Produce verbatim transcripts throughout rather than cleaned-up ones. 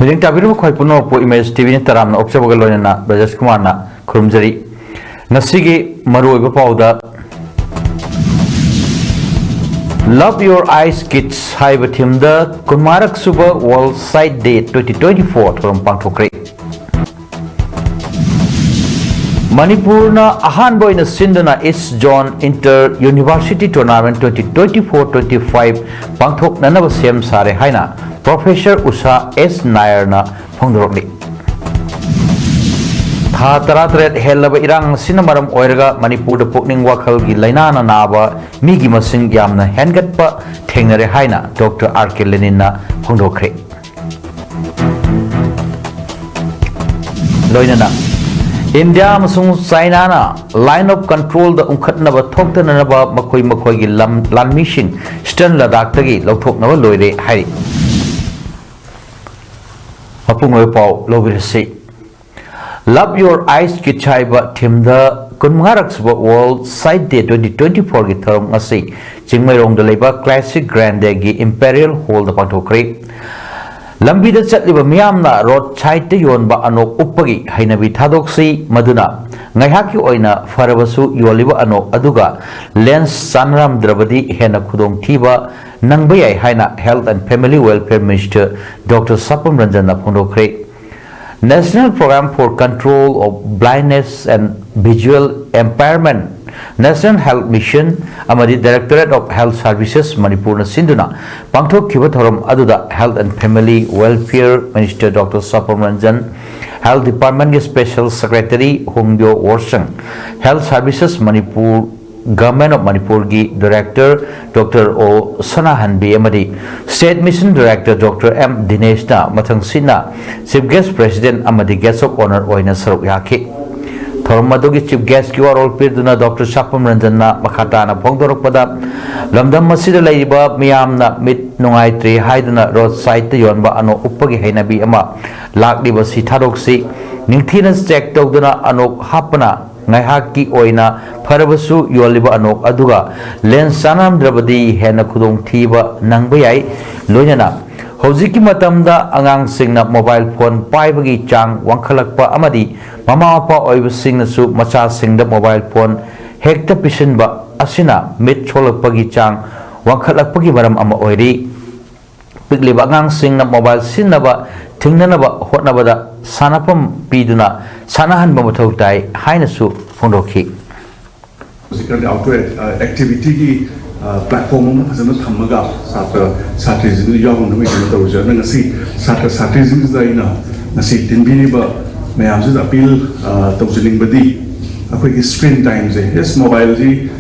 ꯌꯦꯡꯇꯥꯕꯤꯔꯤꯕ ꯈ꯭ꯋꯥꯏ ꯄꯨꯝꯅꯃꯛꯄꯨ ꯏꯃꯦꯖ ꯇꯤꯚꯤꯅ ꯇꯔꯥꯝꯅ ꯑꯣꯛꯆꯕꯒ ꯂꯣꯏꯅꯅ ꯕ꯭ꯔꯖꯦꯁ ꯀꯨꯃꯥꯔꯅ ꯈꯨꯔꯨꯝꯖꯔꯤ꯫ ꯉꯁꯤꯒꯤ ꯃꯔꯨꯑꯣꯏꯕ ꯄꯥꯎꯗ, Love Your Eyes Kids ꯍꯥꯏꯕ ꯊꯤꯝꯗ ꯀꯨꯟꯃꯉꯥꯔꯛ ꯁꯨꯕ World Sight Day twenty twenty-four ꯊꯧꯔꯝ ꯄꯥꯡꯊꯣꯛꯈ꯭ꯔꯦ꯫ ꯃꯅꯤꯄꯨꯔꯅ ꯑꯍꯥꯟꯕ ꯑꯣꯏꯅ ꯁꯤꯟꯗꯨꯅ East Zone Inter University Tournament twenty twenty-four twenty-five ꯄꯥꯡꯊꯣꯛꯅꯅꯕ ꯁꯦꯝ ꯁꯥꯔꯦ ꯍꯥꯏꯅ ꯄ꯭ꯔꯣꯐꯦꯁꯔ ꯎꯁꯥ ꯑꯦꯁ ꯅꯥꯌꯔꯅ ꯐꯣꯡꯗꯣꯔꯛꯂꯤ꯫ ꯊꯥ ꯇꯔꯥꯇꯔꯦꯠ ꯍꯦꯜꯂꯕ ꯏꯔꯥꯡ ꯑꯁꯤꯅ ꯃꯔꯝ ꯑꯣꯏꯔꯒ ꯃꯅꯤꯄꯨꯔꯗ ꯄꯨꯛꯅꯤꯡ ꯋꯥꯈꯜꯒꯤ ꯂꯥꯏꯅꯥꯅ ꯅꯥꯕ ꯃꯤꯒꯤ ꯃꯁꯤꯡ ꯌꯥꯝꯅ ꯍꯦꯟꯒꯠꯄ ꯊꯦꯡꯅꯔꯦ ꯍꯥꯏꯅ ꯗꯣꯛꯇꯔ ꯑꯥꯔ ꯀꯦ ꯂꯦꯅꯤꯟꯅ ꯐꯣꯡꯗꯣꯛꯈ꯭ꯔꯦ꯫ ꯂꯣꯏꯅꯅ ꯏꯟꯗꯤꯌꯥ ꯑꯃꯁꯨꯡ ꯆꯥꯏꯅꯥꯅ Line of Controlꯗ ꯎꯪꯈꯠꯅꯕ ꯊꯣꯛꯇꯅꯅꯕ ꯃꯈꯣꯏ ꯃꯈꯣꯏꯒꯤ ꯂꯝ ꯂꯥꯟꯃꯤꯁꯤꯡ Eastern ꯂꯗꯥꯛꯇꯒꯤ ꯂꯧꯊꯣꯛꯅꯕ ꯂꯣꯏꯔꯦ ꯍꯥꯏꯔꯤ꯫ ꯃꯄꯨꯡ ꯑꯣꯏꯕ ꯄꯥꯎ ꯂꯧꯕꯤꯔꯁꯤ꯫ Love Your Eyes Kids ꯍꯥꯏꯕ ꯊꯤꯝꯗ ꯀꯨꯟꯃꯉꯥꯔꯛ ꯁꯨꯕ World Sight Day twenty twenty-fourꯒꯤ ꯊꯧꯔꯝ ꯑꯁꯤ ꯆꯤꯡꯃꯩꯔꯣꯡꯗ ꯂꯩꯕ Classic Grandeꯒꯤ Imperial Hallꯗ ꯄꯥꯡꯊꯣꯛꯈ꯭ꯔꯦ꯫ ꯂꯝꯕꯤꯗ ꯆꯠꯂꯤꯕ ꯃꯤꯌꯥꯝꯅ ꯔꯣꯗ ꯁꯥꯏꯗꯇ ꯌꯣꯟꯕ ꯑꯅꯣꯛ ꯎꯞꯄꯒꯤ ꯍꯩꯅꯕꯤ ꯊꯥꯗꯣꯛꯁꯤ, ꯃꯗꯨꯅ ꯉꯥꯏꯍꯥꯛꯀꯤ ꯑꯣꯏꯅ ꯐꯔꯕꯁꯨ ꯌꯣꯜꯂꯤꯕ ꯑꯅꯣꯛ ꯑꯗꯨꯒ ꯂꯦꯟꯁ ꯆꯥꯟꯅꯔꯝꯗ꯭ꯔꯕꯗꯤ ꯍꯦꯟꯅ ꯈꯨꯗꯣꯡꯊꯤꯕ ꯅꯪꯕ ꯌꯥꯏ ꯍꯥꯏꯅ Health and Family Welfare Minister doctor Sapam ꯔꯟꯖꯟꯅ ꯐꯣꯡꯗꯣꯛꯈ꯭ꯔꯦ꯫ National Program for Control of Blindness and Visual Impairment, National Health Mission ꯑꯃꯗꯤ Directorate of Health Services ꯃꯅꯤꯄꯨꯔꯅ ꯁꯤꯟꯗꯨꯅ ꯄꯥꯡꯊꯣꯛꯈꯤꯕ ꯊꯧꯔꯝ ꯑꯗꯨꯗ Health and Family Welfare Minister doctor Sapam Ranjan, Health Departmentꯀꯤ Special Secretary Hongbyo Worshang, Health Services Manipur Government of ꯃꯅꯤꯄꯨꯔꯒꯤ Director ꯗꯣꯛꯇꯔ ꯑꯣ ꯁꯅꯥꯍꯟꯕꯤ ꯑꯃꯗꯤ State Mission Director doctor M ꯗꯤꯅꯦꯁꯅ ꯃꯊꯪꯁꯤꯠꯅ Chief Guest, President ꯑꯃꯗꯤ Guest of Honour ꯑꯣꯏꯅ ꯁꯔꯨꯛ ꯌꯥꯈꯤ꯫ ꯊꯧꯔꯝ ꯑꯗꯨꯒꯤ Chief Guestꯀꯤ ꯋꯥꯔꯣꯜ ꯄꯤꯗꯨꯅ ꯗꯣꯛꯇꯔ ꯁꯥꯄꯝ ꯔꯟꯖꯟꯅ ꯃꯈꯥ ꯇꯥꯅ ꯐꯣꯡꯗꯣꯔꯛꯄꯗ, ꯂꯝꯗꯝ ꯑꯁꯤꯗ ꯂꯩꯔꯤꯕ ꯃꯤꯌꯥꯝꯅ ꯃꯤꯠ ꯅꯨꯡꯉꯥꯏꯇ꯭ꯔꯦ ꯍꯥꯏꯗꯨꯅ ꯔꯣꯗ ꯁꯥꯏꯗꯇ ꯌꯣꯟꯕ ꯑꯅꯣꯛ ꯎꯞꯄꯒꯤ ꯍꯩꯅꯕꯤ ꯑꯃ ꯂꯥꯛꯂꯤꯕꯁꯤ ꯊꯥꯗꯣꯛꯁꯤ꯫ ꯅꯤꯡꯊꯤꯅ ꯆꯦꯛ ꯇꯧꯗꯨꯅ ꯑꯅꯣꯛ ꯍꯥꯞꯄꯅ ꯉꯥꯏꯍꯥꯛꯀꯤ ꯑꯣꯏꯅ ꯐꯔꯕꯁꯨ ꯌꯣꯜꯂꯤꯕ ꯑꯅꯣꯛ ꯑꯗꯨꯒ ꯂꯦꯟꯁ ꯆꯥꯟꯅꯔꯝꯗ꯭ꯔꯕꯗꯤ ꯍꯦꯟꯅ ꯈꯨꯗꯣꯡꯊꯤꯕ ꯅꯪꯕ ꯌꯥꯏ꯫ ꯂꯣꯏꯅꯅ ꯍꯧꯖꯤꯛꯀꯤ ꯃꯇꯝꯗ ꯑꯉꯥꯡꯁꯤꯡꯅ ꯃꯣꯕꯥꯏꯜ ꯐꯣꯟ ꯄꯥꯏꯕꯒꯤ ꯆꯥꯡ ꯋꯥꯡꯈꯠꯂꯛꯄ ꯑꯃꯗꯤ ꯃꯃꯥ ꯃꯄꯥ ꯑꯣꯏꯕꯁꯤꯡꯅꯁꯨ ꯃꯆꯥꯁꯤꯡꯗ ꯃꯣꯕꯥꯏꯜ ꯐꯣꯟ ꯍꯦꯛꯇ ꯄꯤꯁꯤꯟꯕ ꯑꯁꯤꯅ ꯃꯤꯠ ꯁꯣꯛꯂꯛꯄꯒꯤ ꯆꯥꯡ ꯋꯥꯡꯈꯠꯂꯛꯄꯒꯤ ꯃꯔꯝ ꯑꯃ ꯑꯣꯏꯔꯤ꯫ ꯄꯤꯛꯂꯤꯕ ꯑꯉꯥꯡꯁꯤꯡꯅ ꯃꯣꯕꯥꯏꯜ ꯁꯤꯖꯤꯟꯅꯕ ꯊꯤꯡꯅꯅꯕ ꯍꯣꯠꯅꯕꯗ ꯁꯥꯟꯅꯐꯝ ꯄꯤꯗꯨꯅ ꯁꯥꯟꯅꯍꯟꯕ ꯃꯊꯧ ꯇꯥꯏ ꯍꯥꯏꯅꯁꯨ ꯐꯣꯡꯗꯣꯛꯈꯤ꯫ ꯍꯧꯖꯤꯛꯀꯥꯟꯗꯤ ꯑꯥꯎꯠꯗꯣꯔ ꯑꯦꯛꯇꯤꯚꯤꯇꯤꯒꯤ ꯄ꯭ꯂꯦꯠꯐꯣꯝ ꯑꯃ ꯐꯖꯅ ꯊꯝꯃꯒ ꯁꯥꯇ꯭ꯔ ꯁꯥꯇ꯭ꯔꯤꯁꯤꯡꯗꯨ ꯌꯥꯎꯍꯟꯅꯕꯒꯤꯗꯃꯛ ꯇꯧꯔꯤꯁꯦ꯫ ꯑꯗꯨꯅ ꯉꯁꯤ ꯁꯥꯇ꯭ꯔ ꯁꯥꯇ꯭ꯔꯤꯁꯤꯡꯁꯤꯗ ꯑꯩꯅ ꯉꯁꯤ ꯇꯤꯟꯕꯤꯔꯤꯕ ꯃꯌꯥꯝꯁꯤꯗ ꯑꯄꯤꯜ ꯇꯧꯖꯅꯤꯡꯕꯗꯤ, ꯑꯩꯈꯣꯏꯒꯤ ꯁ꯭ꯀ꯭ꯔꯤꯟ ꯇꯥꯏꯝꯁꯦ, ꯌꯦꯁ, ꯃꯣꯕꯥꯏꯜꯁꯤ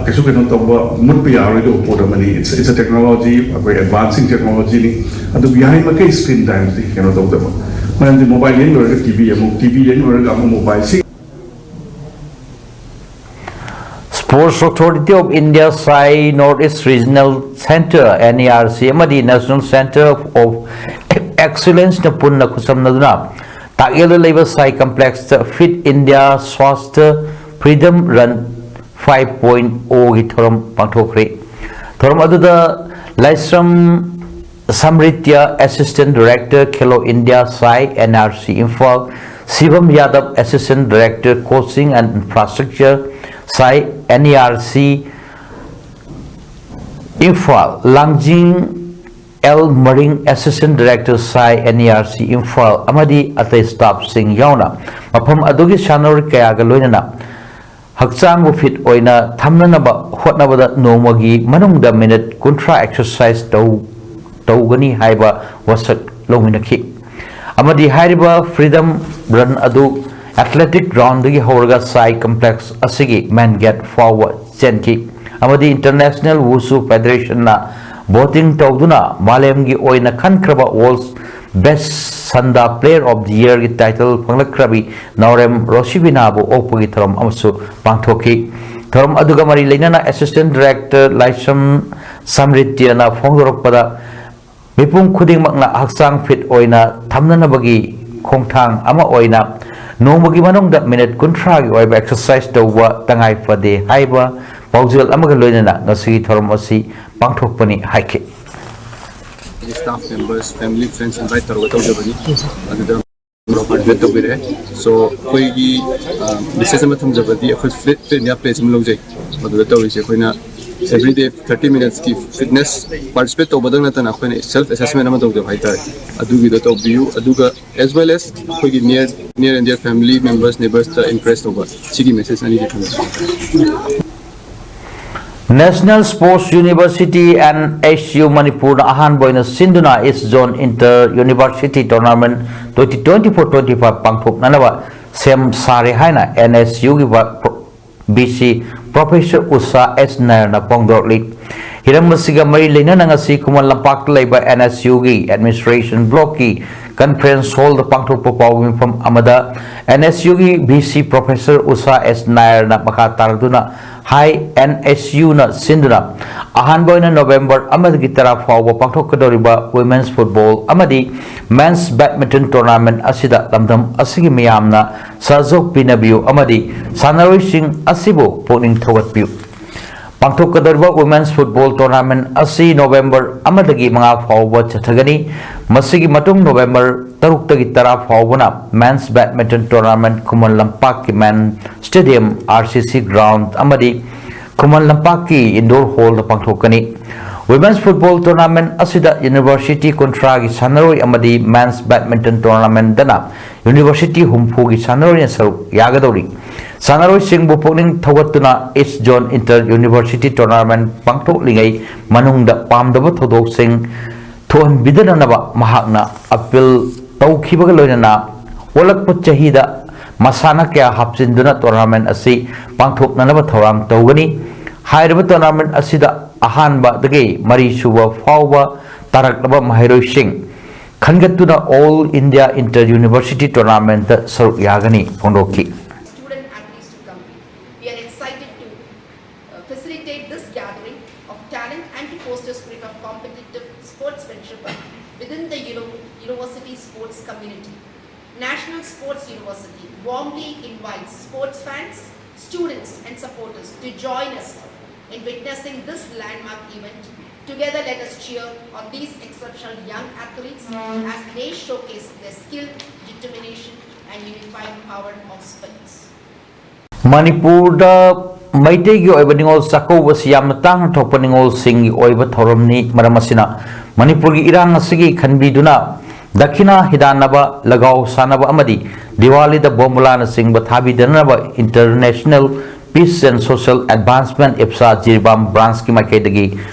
ꯀꯩꯁꯨ ꯀꯩꯅꯣ ꯇꯧꯕ, ꯃꯨꯠꯄ ꯌꯥꯔꯣꯏꯗꯧꯕ ꯄꯣꯠ ꯑꯃꯅꯤ꯫ It's a technology, ꯑꯩꯈꯣꯏ ꯑꯦꯗꯚꯥꯟꯁꯤꯡ ꯇꯦꯛꯅꯣꯂꯣꯖꯤꯅꯤ꯫ ꯑꯗꯨꯕꯨ ꯌꯥꯔꯤꯃꯈꯩ ꯁ꯭ꯀ꯭ꯔꯤꯟ ꯇꯥꯏꯝꯁꯤ ꯀꯩꯅꯣ ꯇꯧꯗꯕ, ꯃꯔꯝꯗꯤ ꯃꯣꯕꯥꯏꯜ ꯌꯦꯡ ꯂꯣꯏꯔꯒ ꯇꯤ ꯚꯤ ꯑꯃꯨꯛ, ꯇꯤ ꯚꯤ ꯌꯦꯡ ꯂꯣꯏꯔꯒ ꯑꯃꯨꯛ ꯃꯣꯕꯥꯏꯜꯁꯤ Sports Authority of India, ꯁꯥꯏ, North East Regional Centre, N E R C, ꯑꯃꯗꯤ National Centre of Excellenceꯅ ꯄꯨꯟꯅ ꯈꯨꯠꯁꯝꯅꯗꯨꯅ ꯇꯥꯛꯌꯦꯜꯗ ꯂꯩꯕ ꯁꯥꯏ ꯀꯝꯄ꯭ꯂꯦꯛꯁꯇ Fit India Swasthya Freedom Run five point oꯒꯤ ꯊꯧꯔꯝ ꯄꯥꯡꯊꯣꯛꯈ꯭ꯔꯦ꯫ ꯊꯧꯔꯝ ꯑꯗꯨꯗ ꯂꯥꯏꯁ꯭ꯔꯝ ꯁꯝꯔꯤꯇ꯭ꯌ, Assistant Director, Khelo India, ꯁꯥꯏ, N R C, ꯏꯝꯐꯥꯜ, ꯁꯤꯕꯝ ꯌꯥꯗꯕ, Assistant Director, Coaching and Infrastructure, ꯁꯥꯏ, N E R C, Imphal, Langjing L Maring, Assistant Director, ꯁꯥꯏ, N E R C, Imphal, ꯑꯃꯗꯤ ꯑꯇꯩ ꯁ꯭ꯇꯥꯐꯁꯤꯡ ꯌꯥꯎꯅ ꯃꯐꯝ ꯑꯗꯨꯒꯤ ꯁꯥꯟꯅꯔꯣꯏ ꯀꯌꯥꯒ ꯂꯣꯏꯅꯅ ꯍꯛꯆꯥꯡꯕꯨ ꯐꯤꯠ ꯑꯣꯏꯅ ꯊꯝꯅꯅꯕ ꯍꯣꯠꯅꯕꯗ ꯅꯣꯡꯃꯒꯤ ꯃꯅꯨꯡꯗ ꯃꯤꯅꯤꯠ ꯀꯨꯟꯊ꯭ꯔꯥ ꯑꯦꯛꯁꯔꯁꯥꯏꯖ ꯇꯧ-, ꯇꯧꯒꯅꯤ ꯍꯥꯏꯕ ꯋꯥꯁꯛ ꯂꯧꯃꯤꯟꯅꯈꯤ꯫ ꯑꯃꯗꯤ ꯍꯥꯏꯔꯤꯕ Freedom Run ꯑꯗꯨ ꯑꯦꯊꯂꯦꯇꯤꯛ ꯒ꯭ꯔꯥꯎꯟꯗꯒꯤ ꯍꯧꯔꯒ ꯁꯥꯏ ꯀꯝꯄ꯭ꯂꯦꯛꯁ ꯑꯁꯤꯒꯤ ꯃꯦꯟ ꯒꯦꯠ ꯐꯥꯎꯕ ꯆꯦꯟꯈꯤ꯫ ꯑꯃꯗꯤ International Wushu Federationꯅ ꯚꯣꯇꯤꯡ ꯇꯧꯗꯨꯅ ꯃꯥꯂꯦꯝꯒꯤ ꯑꯣꯏꯅ ꯈꯟꯈ꯭ꯔꯕ World's Best Sanda Player of the Yearꯒꯤ ꯇꯥꯏꯇꯜ ꯐꯪꯂꯛꯈ꯭ꯔꯕꯤ ꯅꯥꯎꯔꯦꯝ ꯔꯣꯁꯤꯕꯤꯅꯥꯕꯨ ꯑꯣꯛꯄꯒꯤ ꯊꯧꯔꯝ ꯑꯃꯁꯨ ꯄꯥꯡꯊꯣꯛꯈꯤ꯫ ꯊꯧꯔꯝ ꯑꯗꯨꯒ ꯃꯔꯤ ꯂꯩꯅꯅ Assistant Director ꯂꯥꯏꯁ꯭ꯔꯝ ꯁꯝꯔꯤꯇ꯭ꯌꯅ ꯐꯣꯡꯗꯣꯔꯛꯄꯗ, ꯃꯤꯄꯨꯝ ꯈꯨꯗꯤꯡꯃꯛꯅ ꯍꯛꯆꯥꯡ ꯐꯤꯠ ꯑꯣꯏꯅ ꯊꯝꯅꯅꯕꯒꯤ ꯈꯣꯡꯊꯥꯡ ꯑꯃ ꯑꯣꯏꯅ ꯅꯣꯡꯃꯒꯤ ꯃꯅꯨꯡꯗ ꯃꯤꯅꯤꯠ ꯀꯨꯟꯊ꯭ꯔꯥꯒꯤ ꯑꯣꯏꯕ ꯑꯦꯛꯁꯔꯁꯥꯏꯖ ꯇꯧꯕ ꯇꯉꯥꯏ ꯐꯗꯦ ꯍꯥꯏꯕ ꯄꯥꯎꯖꯦꯜ ꯑꯃꯒ ꯂꯣꯏꯅꯅ ꯉꯁꯤꯒꯤ ꯊꯧꯔꯝ ꯑꯁꯤ ꯄꯥꯡꯊꯣꯛꯄꯅꯤ ꯍꯥꯏꯈꯤ꯫ staff members, family, friends invite ꯇꯧꯔꯒ ꯇꯧꯖꯕꯅꯤ꯫ ꯑꯗꯨꯗ participate ꯇꯧꯕꯤꯔꯛꯑꯦ꯫ So ꯑꯩꯈꯣꯏꯒꯤ message ꯑꯃ ꯊꯝꯖꯕꯗꯤ, ꯑꯩꯈꯣꯏ Fit India pledge ꯑꯃ ꯂꯧꯖꯩ꯫ ꯃꯗꯨꯗ ꯇꯧꯔꯤꯁꯦ ꯑꯩꯈꯣꯏꯅ everyday thirty minutesꯀꯤ fitness participate ꯇꯧꯕꯗꯪ ꯅꯠꯇꯅ ꯑꯩꯈꯣꯏꯅ self assessment ꯑꯃ ꯇꯧꯖꯕ ꯍꯥꯏꯇꯥꯔꯦ꯫ ꯑꯗꯨꯒꯤꯗꯣ ꯇꯧꯕꯤꯌꯨ꯫ ꯑꯗꯨꯒ as well as ꯑꯩꯈꯣꯏꯒꯤ near near and dear family members, neighborsꯇ encourage ꯇꯧꯕ, ꯁꯤꯒꯤ message ꯑꯅꯤꯁꯦ ꯊꯝꯖꯒꯦ꯫ National Sports University, NSU, ꯃꯅꯤꯄꯨꯔꯅ ꯑꯍꯥꯟꯕ ꯑꯣꯏꯅ ꯁꯤꯟꯗꯨꯅ East Zone Inter University Tournament twenty twenty-four twenty-five ꯄꯥꯡꯊꯣꯛꯅꯅꯕ ꯁꯦꯝ ꯁꯥꯔꯦ ꯍꯥꯏꯅ NSUꯒꯤ VC Professor ꯎꯁꯥ ꯑꯦꯁ ꯅꯥꯌꯔꯅ ꯐꯣꯡꯗꯣꯔꯛꯂꯤ꯫ ꯍꯤꯔꯝ ꯑꯁꯤꯒ ꯃꯔꯤ ꯂꯩꯅꯅ ꯉꯁꯤ ꯈꯨꯃꯟ ꯂꯝꯄꯥꯛꯇ ꯂꯩꯕ NSUꯒꯤ Administration Blockꯀꯤ Conference Hallꯗ ꯄꯥꯡꯊꯣꯛꯄ ꯄꯥꯎ ꯃꯤꯐꯝ ꯑꯃꯗ NSUꯒꯤ VC Professor ꯎꯁꯥ ꯑꯦꯁ ꯅꯥꯌꯔꯅ ꯃꯈꯥ ꯇꯥꯔꯗꯨꯅ ꯍꯥꯏ, NSUꯅ ꯁꯤꯟꯗꯨꯅ ꯑꯍꯥꯟꯕ ꯑꯣꯏꯅ November ꯑꯃꯗꯒꯤ ꯇꯔꯥ ꯐꯥꯎꯕ ꯄꯥꯡꯊꯣꯛꯀꯗꯧꯔꯤꯕ Women's Football ꯑꯃꯗꯤ Men's Badminton Tournament ꯑꯁꯤꯗ ꯂꯝꯗꯝ ꯑꯁꯤꯒꯤ ꯃꯤꯌꯥꯝꯅ ꯁꯍꯖꯣꯛ ꯄꯤꯅꯕꯤꯌꯨ ꯑꯃꯗꯤ ꯁꯥꯟꯅꯔꯣꯏꯁꯤꯡ ꯑꯁꯤꯕꯨ ꯄꯨꯛꯅꯤꯡ ꯊꯧꯒꯠꯄꯤꯌꯨ꯫ ꯄꯥꯡꯊꯣꯛꯀꯗꯧꯔꯤꯕ Women's Football Tournament ꯑꯁꯤ November ꯑꯃꯗꯒꯤ ꯃꯉꯥ ꯐꯥꯎꯕ ꯆꯠꯊꯒꯅꯤ꯫ ꯃꯁꯤꯒꯤ ꯃꯇꯨꯡ November ꯇꯔꯨꯛꯇꯒꯤ ꯇꯔꯥ ꯐꯥꯎꯕꯅ Men's Badminton Tournament ꯈꯨꯃꯟ ꯂꯝꯄꯥꯛꯀꯤ Main Stadium, RCC Ground ꯑꯃꯗꯤ ꯈꯨꯃꯟ ꯂꯝꯄꯥꯛꯀꯤ Indoor Hallꯗ ꯄꯥꯡꯊꯣꯛꯀꯅꯤ꯫ Women's Football Tournament ꯑꯁꯤꯗ University ꯀꯨꯟꯊ꯭ꯔꯥꯒꯤ ꯁꯥꯟꯅꯔꯣꯏ ꯑꯃꯗꯤ Men's Badminton Tournamentꯇꯅ University ꯍꯨꯝꯐꯨꯒꯤ ꯁꯥꯟꯅꯔꯣꯏꯅ ꯁꯔꯨꯛ ꯌꯥꯒꯗꯧꯔꯤ꯫ ꯁꯥꯟꯅꯔꯣꯏꯁꯤꯡꯕꯨ ꯄꯨꯛꯅꯤꯡ ꯊꯧꯒꯠꯇꯨꯅ East Zone Inter University Tournament ꯄꯥꯡꯊꯣꯛꯂꯤꯉꯩ ꯃꯅꯨꯡꯗ ꯄꯥꯝꯗꯕ ꯊꯧꯗꯣꯛꯁꯤꯡ ꯊꯣꯛꯍꯟꯕꯤꯗꯅꯅꯕ ꯃꯍꯥꯛꯅ appeal ꯇꯧꯈꯤꯕꯒ ꯂꯣꯏꯅꯅ ꯑꯣꯜꯂꯛꯄ ꯆꯍꯤꯗ ꯃꯁꯥꯟꯅ ꯀꯌꯥ ꯍꯥꯞꯆꯤꯟꯗꯨꯅ tournament ꯑꯁꯤ ꯄꯥꯡꯊꯣꯛꯅꯅꯕ ꯊꯧꯔꯥꯡ ꯇꯧꯒꯅꯤ꯫ ꯍꯥꯏꯔꯤꯕ tournament ꯑꯁꯤꯗ ꯑꯍꯥꯟꯕꯗꯒꯤ ꯃꯔꯤꯁꯨꯕ ꯐꯥꯎꯕ ꯇꯥꯔꯛꯂꯕ ꯃꯍꯩꯔꯣꯏꯁꯤꯡ ꯈꯟꯒꯠꯇꯨꯅ All India Inter University Tournamentꯇ ꯁꯔꯨꯛ ꯌꯥꯒꯅꯤ ꯐꯣꯡꯗꯣꯛꯈꯤ꯫ Student athletes to compete. We are excited to uh, facilitate this gathering of talent and to foster spirit of competitive sportsmanship within the uni- university sports community. National Sports University warmly invites sports fans, students, and supporters to join us in witnessing this landmark event Together, let us cheer on these exceptional young athletes as they showcase their skill, determination, and unifying power of sports. ꯃꯅꯤꯄꯨꯔꯗ ꯃꯩꯇꯩꯒꯤ ꯑꯣꯏꯕ ꯅꯤꯉꯣꯜ ꯆꯥꯛꯀꯧꯕ ꯑꯁꯤ ꯌꯥꯝꯅ ꯇꯥꯡꯅ ꯊꯣꯛꯄ ꯅꯤꯉꯣꯜꯁꯤꯡꯒꯤ ꯑꯣꯏꯕ ꯊꯧꯔꯝꯅꯤ꯫ ꯃꯔꯝ ꯑꯁꯤꯅ, ꯃꯅꯤꯄꯨꯔꯒꯤ ꯏꯔꯥꯡ ꯑꯁꯤꯒꯤ ꯈꯟꯕꯤꯗꯨꯅ, ꯗꯈꯤꯅꯥ ꯍꯤꯗꯥꯟꯅꯕ, ꯂꯒꯥꯎ ꯁꯥꯟꯅꯕ ꯑꯃꯗꯤ ꯗꯤꯋꯥꯂꯤꯗ ꯕꯣꯝꯕꯨꯂꯥꯅꯆꯤꯡꯕ ꯊꯥꯕꯤꯗꯅꯕ International Peace and Social Advancement, ꯏꯞꯁꯥ, Jiribam ꯕ꯭ꯔꯥꯟꯁꯀꯤ ꯃꯥꯏꯀꯩꯗꯒꯤ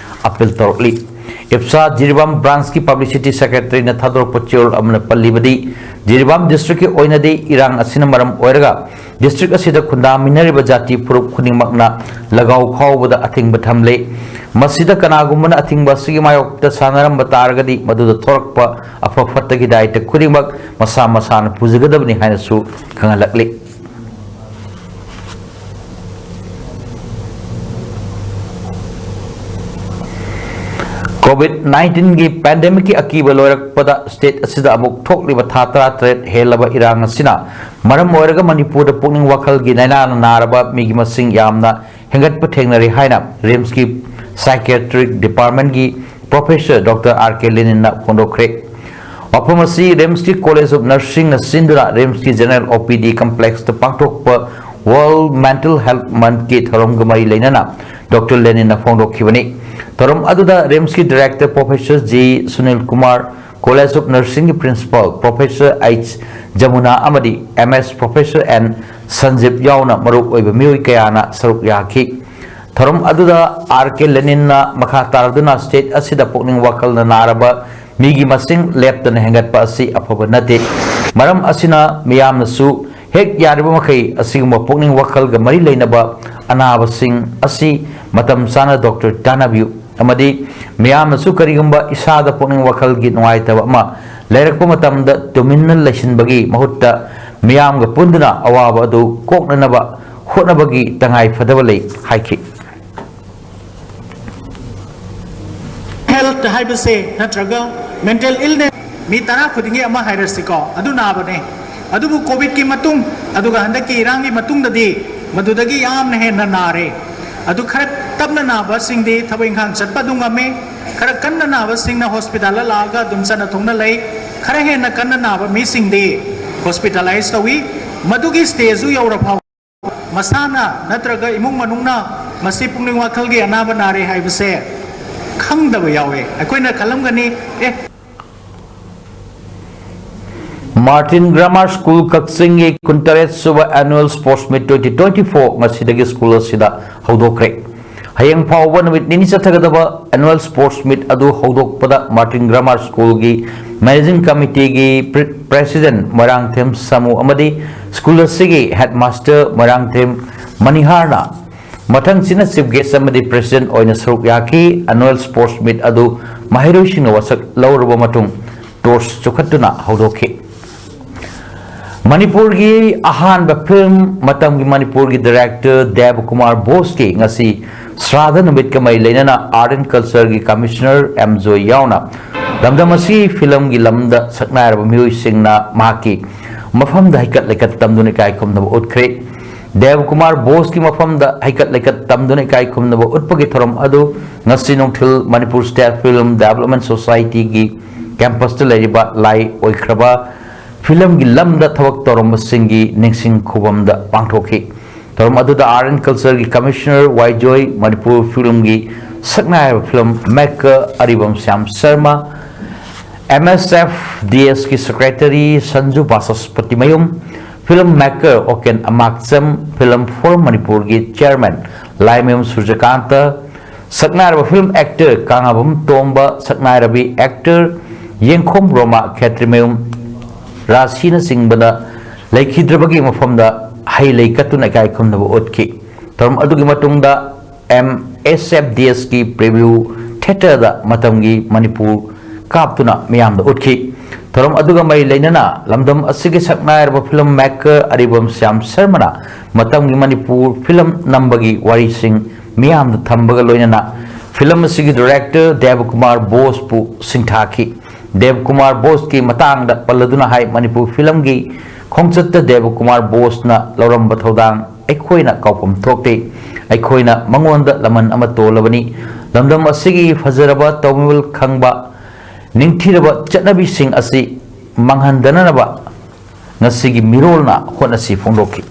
ꯑꯄꯤꯜ ꯇꯧꯔꯛꯂꯤ꯫ ꯏꯞꯁꯥ ꯖꯤꯔꯤꯕꯥꯝ ꯕ꯭ꯔꯥꯟꯁꯀꯤ ꯄꯕ꯭ꯂꯤꯁꯤꯇꯤ ꯁꯦꯀ꯭ꯔꯦꯇꯔꯤꯅ ꯊꯥꯗꯣꯔꯛꯄ ꯆꯦꯔꯣꯜ ꯑꯃꯅ ꯄꯜꯂꯤꯕꯗꯤ, ꯖꯤꯔꯤꯕꯥꯝ ꯗꯤꯁꯇ꯭ꯔꯤꯛꯀꯤ ꯑꯣꯏꯅꯗꯤ ꯏꯔꯥꯡ ꯑꯁꯤꯅ ꯃꯔꯝ ꯑꯣꯏꯔꯒ ꯗꯤꯁꯇ꯭ꯔꯤꯛ ꯑꯁꯤꯗ ꯈꯨꯟꯗꯥꯃꯤꯟꯅꯔꯤꯕ ꯖꯥꯇꯤ ꯐꯨꯔꯨꯞ ꯈꯨꯗꯤꯡꯃꯛꯅ ꯂꯒꯥꯎ ꯈꯥꯎꯕꯗ ꯑꯊꯤꯡꯕ ꯊꯝꯂꯦ꯫ ꯃꯁꯤꯗ ꯀꯅꯥꯒꯨꯝꯕꯅ ꯑꯊꯤꯡꯕ ꯑꯁꯤꯒꯤ ꯃꯥꯌꯣꯛꯇ ꯁꯥꯟꯅꯔꯝꯕ ꯇꯥꯔꯒꯗꯤ, ꯃꯗꯨꯗ ꯊꯣꯔꯛꯄ ꯑꯐ ꯐꯠꯇꯒꯤ ꯗꯥꯏꯇ ꯈꯨꯗꯤꯡꯃꯛ ꯃꯁꯥ ꯃꯁꯥꯅ ꯄꯨꯖꯒꯗꯕꯅꯤ ꯍꯥꯏꯅꯁꯨ ꯈꯪꯍꯜꯂꯛꯂꯤ꯫ ꯀꯣꯚꯤꯗ ꯅꯥꯏꯟꯇꯤꯟꯒꯤ ꯄꯦꯟꯗꯦꯃꯤꯛꯀꯤ ꯑꯀꯤꯕ ꯂꯣꯏꯔꯛꯄꯗ, ꯁ꯭ꯇꯦꯠ ꯑꯁꯤꯗ ꯑꯃꯨꯛ ꯊꯣꯛꯂꯤꯕ ꯊꯥ ꯇꯔꯥꯇꯔꯦꯠ ꯍꯦꯜꯂꯕ ꯏꯔꯥꯡ ꯑꯁꯤꯅ ꯃꯔꯝ ꯑꯣꯏꯔꯒ ꯃꯅꯤꯄꯨꯔꯗ ꯄꯨꯛꯅꯤꯡ ꯋꯥꯈꯜꯒꯤ ꯂꯥꯏꯅꯥꯅ ꯅꯥꯔꯕ ꯃꯤꯒꯤ ꯃꯁꯤꯡ ꯌꯥꯝꯅ ꯍꯦꯟꯒꯠꯄ ꯊꯦꯡꯅꯔꯦ ꯍꯥꯏꯅ ꯔꯤꯝꯁꯀꯤ ꯁꯥꯏꯀꯤꯌꯥꯇ꯭ꯔꯤꯛ ꯗꯤꯄꯥꯔꯠꯃꯦꯟꯒꯤ ꯄ꯭ꯔꯣꯐꯦꯁꯔ ꯗꯣꯛꯇꯔ ꯑꯥꯔ ꯀꯦ ꯂꯦꯅꯤꯟꯅ ꯐꯣꯡꯗꯣꯛꯈ꯭ꯔꯦ꯫ ꯋꯥꯐꯝ ꯑꯁꯤ ꯔꯤꯝꯁꯀꯤ ꯀꯣꯂꯦꯖ ꯑꯣꯐ ꯅꯔꯁꯤꯡꯅ ꯁꯤꯟꯗꯨꯅ ꯔꯤꯝꯁꯀꯤ ꯖꯦꯅꯔꯦꯜ ꯑꯣ ꯄꯤ ꯗꯤ ꯀꯝꯄ꯭ꯂꯦꯛꯁꯇ ꯄꯥꯡꯊꯣꯛꯄ ꯋꯥꯔꯜꯗ ꯃꯦꯟꯇꯦꯜ ꯍꯦꯜꯊ ꯃꯟꯊꯀꯤ ꯊꯧꯔꯝꯒ ꯃꯔꯤ ꯂꯩꯅꯅ ꯗꯣꯛꯇꯔ ꯂꯦꯅꯤꯟꯅ ꯐꯣꯡꯗꯣꯛꯈꯤꯕꯅꯤ꯫ ꯊꯧꯔꯝ ꯑꯗꯨꯗ ꯔꯤꯝꯁꯀꯤ director professor G Sunil Kumar, college of ꯅꯔꯁꯤꯡꯒꯤ ꯄ꯭ꯔꯤꯟꯁꯤꯄꯥꯜ ꯄ꯭ꯔꯣꯐꯦꯁꯔ ꯑꯩꯆ ꯖꯃꯨꯅꯥ ꯑꯃꯗꯤ M S professor N Sanjib ꯌꯥꯎꯅ ꯃꯔꯨꯑꯣꯏꯕ ꯃꯤꯑꯣꯏ ꯀꯌꯥꯅ ꯁꯔꯨꯛ ꯌꯥꯈꯤ꯫ ꯊꯧꯔꯝ ꯑꯗꯨꯗ ꯑꯥꯔ ꯀꯦ ꯂꯦꯅꯤꯟꯅ ꯃꯈꯥ ꯇꯥꯔꯗꯨꯅ ꯁ꯭ꯇꯦꯠ ꯑꯁꯤꯗ ꯄꯨꯛꯅꯤꯡ ꯋꯥꯈꯜꯅ ꯅꯥꯔꯕ ꯃꯤꯒꯤ ꯃꯁꯤꯡ ꯂꯦꯞꯇꯅ ꯍꯦꯟꯒꯠꯄ ꯑꯁꯤ ꯑꯐꯕ ꯅꯠꯇꯦ꯫ ꯃꯔꯝ ꯑꯁꯤꯅ ꯃꯤꯌꯥꯝꯅꯁꯨ ꯍꯦꯛ ꯌꯥꯔꯤꯕ ꯃꯈꯩ ꯑꯁꯤꯒꯨꯝꯕ ꯄꯨꯛꯅꯤꯡ ꯋꯥꯈꯜꯒ ꯃꯔꯤ ꯂꯩꯅꯕ ꯑꯅꯥꯕꯁꯤꯡ ꯑꯁꯤ ꯃꯇꯝ ꯆꯥꯅ ꯗꯣꯛꯇꯔ ꯇꯥꯟꯅꯕꯤꯌꯨ ꯑꯃꯗꯤ ꯃꯤꯌꯥꯝꯅꯁꯨ ꯀꯔꯤꯒꯨꯝꯕ ꯏꯁꯥꯗ ꯄꯨꯛꯅꯤꯡ ꯋꯥꯈꯜꯒꯤ ꯅꯨꯡꯉꯥꯏꯇꯕ ꯑꯃ ꯂꯩꯔꯛꯄ ꯃꯇꯝꯗ ꯇꯨꯃꯤꯟꯅ ꯂꯩꯁꯤꯟꯕꯒꯤ ꯃꯍꯨꯠꯇ ꯃꯤꯌꯥꯝꯒ ꯄꯨꯟꯗꯨꯅ ꯑꯋꯥꯕ ꯑꯗꯨ ꯀꯣꯛꯅꯅꯕ ꯍꯣꯠꯅꯕꯒꯤ ꯇꯉꯥꯏ ꯐꯗꯕ ꯂꯩ ꯍꯥꯏꯈꯤ꯫ ꯍꯦꯜꯊ ꯍꯥꯏꯕꯁꯦ ꯅꯠꯇ꯭ꯔꯒ ꯃꯦꯟꯇꯦꯜ ꯏꯜꯅꯦꯁ ꯃꯤ ꯇꯔꯥ ꯈꯨꯗꯤꯡꯒꯤ ꯑꯃ ꯍꯥꯏꯔꯁꯤꯀꯣ, ꯑꯗꯨ ꯅꯥꯕꯅꯦ꯫ ꯑꯗꯨꯕꯨ ꯀꯣꯚꯤꯗꯀꯤ ꯃꯇꯨꯡ, ꯑꯗꯨꯒ ꯍꯟꯗꯛꯀꯤ ꯏꯔꯥꯡꯒꯤ ꯃꯇꯨꯡꯗꯗꯤ ꯃꯗꯨꯗꯒꯤ ꯌꯥꯝꯅ ꯍꯦꯟꯅ ꯅꯥꯔꯦ꯫ ꯑꯗꯨ ꯈꯔ ꯇꯞꯅ ꯅꯥꯕꯁꯤꯡꯗꯤ ꯊꯕꯛ ꯏꯪꯈꯥꯡ ꯆꯠꯄ ꯑꯗꯨꯝ ꯉꯝꯃꯤ꯫ ꯈꯔ ꯀꯟꯅ ꯅꯥꯕꯁꯤꯡꯅ ꯍꯣꯁꯄꯤꯇꯥꯜꯗ ꯂꯥꯛꯑꯒ ꯑꯗꯨꯝ ꯆꯠꯅ ꯊꯣꯛꯅ ꯂꯩ꯫ ꯈꯔ ꯍꯦꯟꯅ ꯀꯟꯅ ꯅꯥꯕ ꯃꯤꯁꯤꯡꯗꯤ ꯍꯣꯁꯄꯤꯇꯥꯂꯥꯏꯁ ꯇꯧꯏ꯫ ꯃꯗꯨꯒꯤ ꯁ꯭ꯇꯦꯖꯇꯨ ꯌꯧꯔ ꯐꯥꯎꯕ ꯃꯁꯥꯅ ꯅꯠꯇ꯭ꯔꯒ ꯏꯃꯨꯡ ꯃꯅꯨꯡꯅ ꯃꯁꯤ ꯄꯨꯛꯅꯤꯡ ꯋꯥꯈꯜꯒꯤ ꯑꯅꯥꯕ ꯅꯥꯔꯦ ꯍꯥꯏꯕꯁꯦ ꯈꯪꯗꯕ ꯌꯥꯎꯋꯦ꯫ ꯑꯩꯈꯣꯏꯅ ꯈꯜꯂꯝꯒꯅꯤ, ꯑꯦ, Martin Grammar School ꯀꯛꯆꯤꯡꯒꯤ ꯀꯨꯟꯇꯔꯦꯠ ꯁꯨꯕ Annual Sports Meet twenty twenty-four ꯉꯁꯤꯗꯒꯤ ꯁ꯭ꯀꯨꯜ ꯑꯁꯤꯗ ꯍꯧꯗꯣꯛꯈ꯭ꯔꯦ꯫ ꯍꯌꯦꯡ ꯐꯥꯎꯕ ꯅꯨꯃꯤꯠ ꯅꯤꯅꯤ ꯆꯠꯊꯒꯗꯕ Annual Sports Meet ꯑꯗꯨ ꯍꯧꯗꯣꯛꯄꯗ Martin Grammar Schoolꯒꯤ Managing Committeeꯒꯤ Pre- President Moirangthem ꯁꯥꯃꯨ ꯑꯃꯗꯤ ꯁ꯭ꯀꯨꯜ ꯑꯁꯤꯒꯤ Headmaster ꯃꯣꯏꯔꯥꯡꯊꯦꯝ ꯃꯅꯤꯍꯥꯔꯅ ꯃꯊꯪꯁꯤꯅ Chief Guest ꯑꯃꯗꯤ President ꯑꯣꯏꯅ ꯁꯔꯨꯛ ꯌꯥꯈꯤ꯫ Annual Sports Meet ꯑꯗꯨ ꯃꯍꯩꯔꯣꯏꯁꯤꯡꯅ ꯋꯥꯁꯛ ꯂꯧꯔꯕ ꯃꯇꯨꯡ torch ꯆꯨꯈꯠꯇꯨꯅ ꯍꯧꯗꯣꯛꯈꯤ꯫ ꯃꯅꯤꯄꯨꯔꯒꯤ ꯑꯍꯥꯟꯕ ꯐꯤꯂꯝ ꯃꯇꯝꯒꯤ ꯃꯅꯤꯄꯨꯔꯒꯤ director ꯗꯦꯕ ꯀꯨꯃꯥꯔ ꯕꯣꯁꯀꯤ ꯉꯁꯤ ꯁ꯭ꯔꯥꯗ ꯅꯨꯃꯤꯠꯀ ꯃꯔꯤ ꯂꯩꯅꯅ Art and Cultureꯒꯤ Commissioner ꯑꯦꯝ ꯖꯣꯏ ꯌꯥꯎꯅ ꯂꯝꯗꯝ ꯑꯁꯤꯒꯤ ꯐꯤꯂꯝꯒꯤ ꯂꯝꯗ ꯁꯛꯅꯥꯏꯔꯕ ꯃꯤꯑꯣꯏꯁꯤꯡꯅ ꯃꯍꯥꯛꯀꯤ ꯃꯐꯝꯗ ꯍꯩꯀꯠ ꯂꯩꯀꯠ ꯇꯝꯗꯨꯅ ꯏꯀꯥꯏ ꯈꯨꯝꯅꯕ ꯎꯠꯈ꯭ꯔꯦ꯫ ꯗꯦꯕ ꯀꯨꯃꯥꯔ ꯕꯣꯁꯀꯤ ꯃꯐꯝꯗ ꯍꯩꯀꯠ ꯂꯩꯀꯠ ꯇꯝꯗꯨꯅ ꯏꯀꯥꯏ ꯈꯨꯝꯅꯕ ꯎꯠꯄꯒꯤ ꯊꯧꯔꯝ ꯑꯗꯨ ꯉꯁꯤ ꯅꯨꯡꯊꯤꯜ Manipur State Film Development Societyꯒꯤ campusꯇ ꯂꯩꯔꯤꯕ ꯂꯥꯏ ꯑꯣꯏꯈ꯭ꯔꯕ ꯐꯤꯂꯝꯒꯤ ꯂꯝꯗ ꯊꯕꯛ ꯇꯧꯔꯝꯕꯁꯤꯡꯒꯤ ꯅꯤꯡꯁꯤꯡ ꯈꯨꯕꯝꯗ ꯄꯥꯡꯊꯣꯛꯈꯤ꯫ ꯊꯧꯔꯝ ꯑꯗꯨꯗ Art and Cultureꯒꯤ Commissioner ꯋꯥꯏꯖꯣꯏ, ꯃꯅꯤꯄꯨꯔ ꯐꯤꯂꯝꯒꯤ ꯁꯛꯅꯥꯏꯔꯕ film maker Aribam Shyam Sharma, MSFDSꯀꯤ Secretary Sanju ꯕꯥꯆꯁꯄꯇꯤꯃꯌꯨꯝ, film maker ꯑꯣꯀꯦꯟ ꯑꯃꯥꯛꯆꯝ, Film for ꯃꯅꯤꯄꯨꯔꯒꯤ Chairman ꯂꯥꯏꯃꯌꯨꯝ ꯁꯨꯔꯖꯀꯥꯟꯇ, ꯁꯛꯅꯥꯏꯔꯕ film actor ꯀꯥꯉꯥꯕꯝ ꯇꯣꯝꯕ, ꯁꯛꯅꯥꯏꯔꯕꯤ actor ꯌꯦꯡꯈꯣꯝ ꯔꯣꯃꯥ, ꯈꯦꯇ꯭ꯔꯤꯃꯌꯨꯝ ꯔꯥꯁꯤꯅꯆꯤꯡꯕꯅ ꯂꯩꯈꯤꯗ꯭ꯔꯕꯒꯤ ꯃꯐꯝꯗ ꯍꯩ ꯂꯩ ꯀꯠꯇꯨꯅ ꯏꯀꯥꯏ ꯈꯨꯝꯅꯕ ꯎꯠꯈꯤ꯫ ꯊꯧꯔꯝ ꯑꯗꯨꯒꯤ ꯃꯇꯨꯡꯗ MSFDSꯀꯤ Preview Theatreꯗ ꯃꯇꯝꯒꯤ ꯃꯅꯤꯄꯨꯔ ꯀꯥꯞꯇꯨꯅ ꯃꯤꯌꯥꯝꯗ ꯎꯠꯈꯤ꯫ ꯊꯧꯔꯝ ꯑꯗꯨꯒ ꯃꯔꯤ ꯂꯩꯅꯅ ꯂꯝꯗꯝ ꯑꯁꯤꯒꯤ ꯁꯛꯅꯥꯏꯔꯕ film maker ꯑꯔꯤꯕꯝ ꯁ꯭ꯌꯥꯝ ꯁꯔꯃꯅ ꯃꯇꯝꯒꯤ ꯃꯅꯤꯄꯨꯔ film ꯅꯝꯕꯒꯤ ꯋꯥꯔꯤꯁꯤꯡ ꯃꯤꯌꯥꯝꯗ ꯊꯝꯕꯒ ꯂꯣꯏꯅꯅ film ꯑꯁꯤꯒꯤ director ꯗꯦꯕ ꯀꯨꯃꯥꯔ ꯕꯣꯁꯄꯨ ꯁꯤꯡꯊꯥꯈꯤ꯫ ꯗꯦꯕ ꯀꯨꯃꯥꯔ ꯕꯣꯁꯀꯤ ꯃꯇꯥꯡꯗ ꯄꯜꯂꯗꯨꯅ ꯍꯥꯏ, ꯃꯅꯤꯄꯨꯔ filmꯒꯤ ꯈꯣꯡꯆꯠꯇ ꯗꯦꯕ ꯀꯨꯃꯥꯔ ꯕꯣꯁꯅ ꯂꯧꯔꯝꯕ ꯊꯧꯗꯥꯡ ꯑꯩꯈꯣꯏꯅ ꯀꯥꯎꯐꯝ ꯊꯣꯛꯇꯦ꯫ ꯑꯩꯈꯣꯏꯅ ꯃꯉꯣꯟꯗ ꯂꯃꯟ ꯑꯃ ꯇꯣꯜꯂꯕꯅꯤ꯫ ꯂꯝꯗꯝ ꯑꯁꯤꯒꯤ ꯐꯖꯔꯕ ꯇꯧꯃꯤꯜ ꯈꯪꯕ ꯅꯤꯡꯊꯤꯔꯕ ꯆꯠꯅꯕꯤꯁꯤꯡ ꯑꯁꯤ ꯃꯥꯡꯍꯟꯗꯅꯅꯕ ꯉꯁꯤꯒꯤ ꯃꯤꯔꯣꯜꯅ ꯍꯣꯠꯅꯁꯤ ꯐꯣꯡꯗꯣꯛꯈꯤ꯫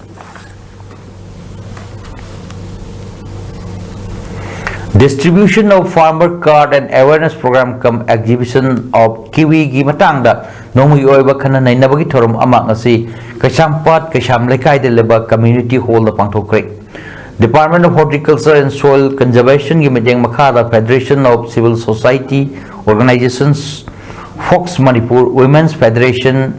Distribution of farmer card and awareness program cum exhibition of kiwi ꯒꯤ ꯃꯇꯥꯡꯗ ꯅꯣꯡꯃꯒꯤ ꯑꯣꯏꯕ ꯈꯟꯅ ꯅꯩꯅꯕꯒꯤ ꯊꯧꯔꯝ ꯑꯃ ꯉꯁꯤ ꯀꯩꯁꯥꯝꯄꯥꯠ ꯀꯩꯁꯥꯝ ꯂꯩꯀꯥꯏꯗ ꯂꯩꯕ community hall the ꯄꯥꯡꯊꯣꯛꯈ꯭ꯔꯦ꯫ Department of Horticulture and Soil Conservation ꯒꯤ ꯃꯤꯠꯌꯦꯡ ꯃꯈꯥꯗ Federation of Civil Society Organizations, Fox Manipur Women's Federation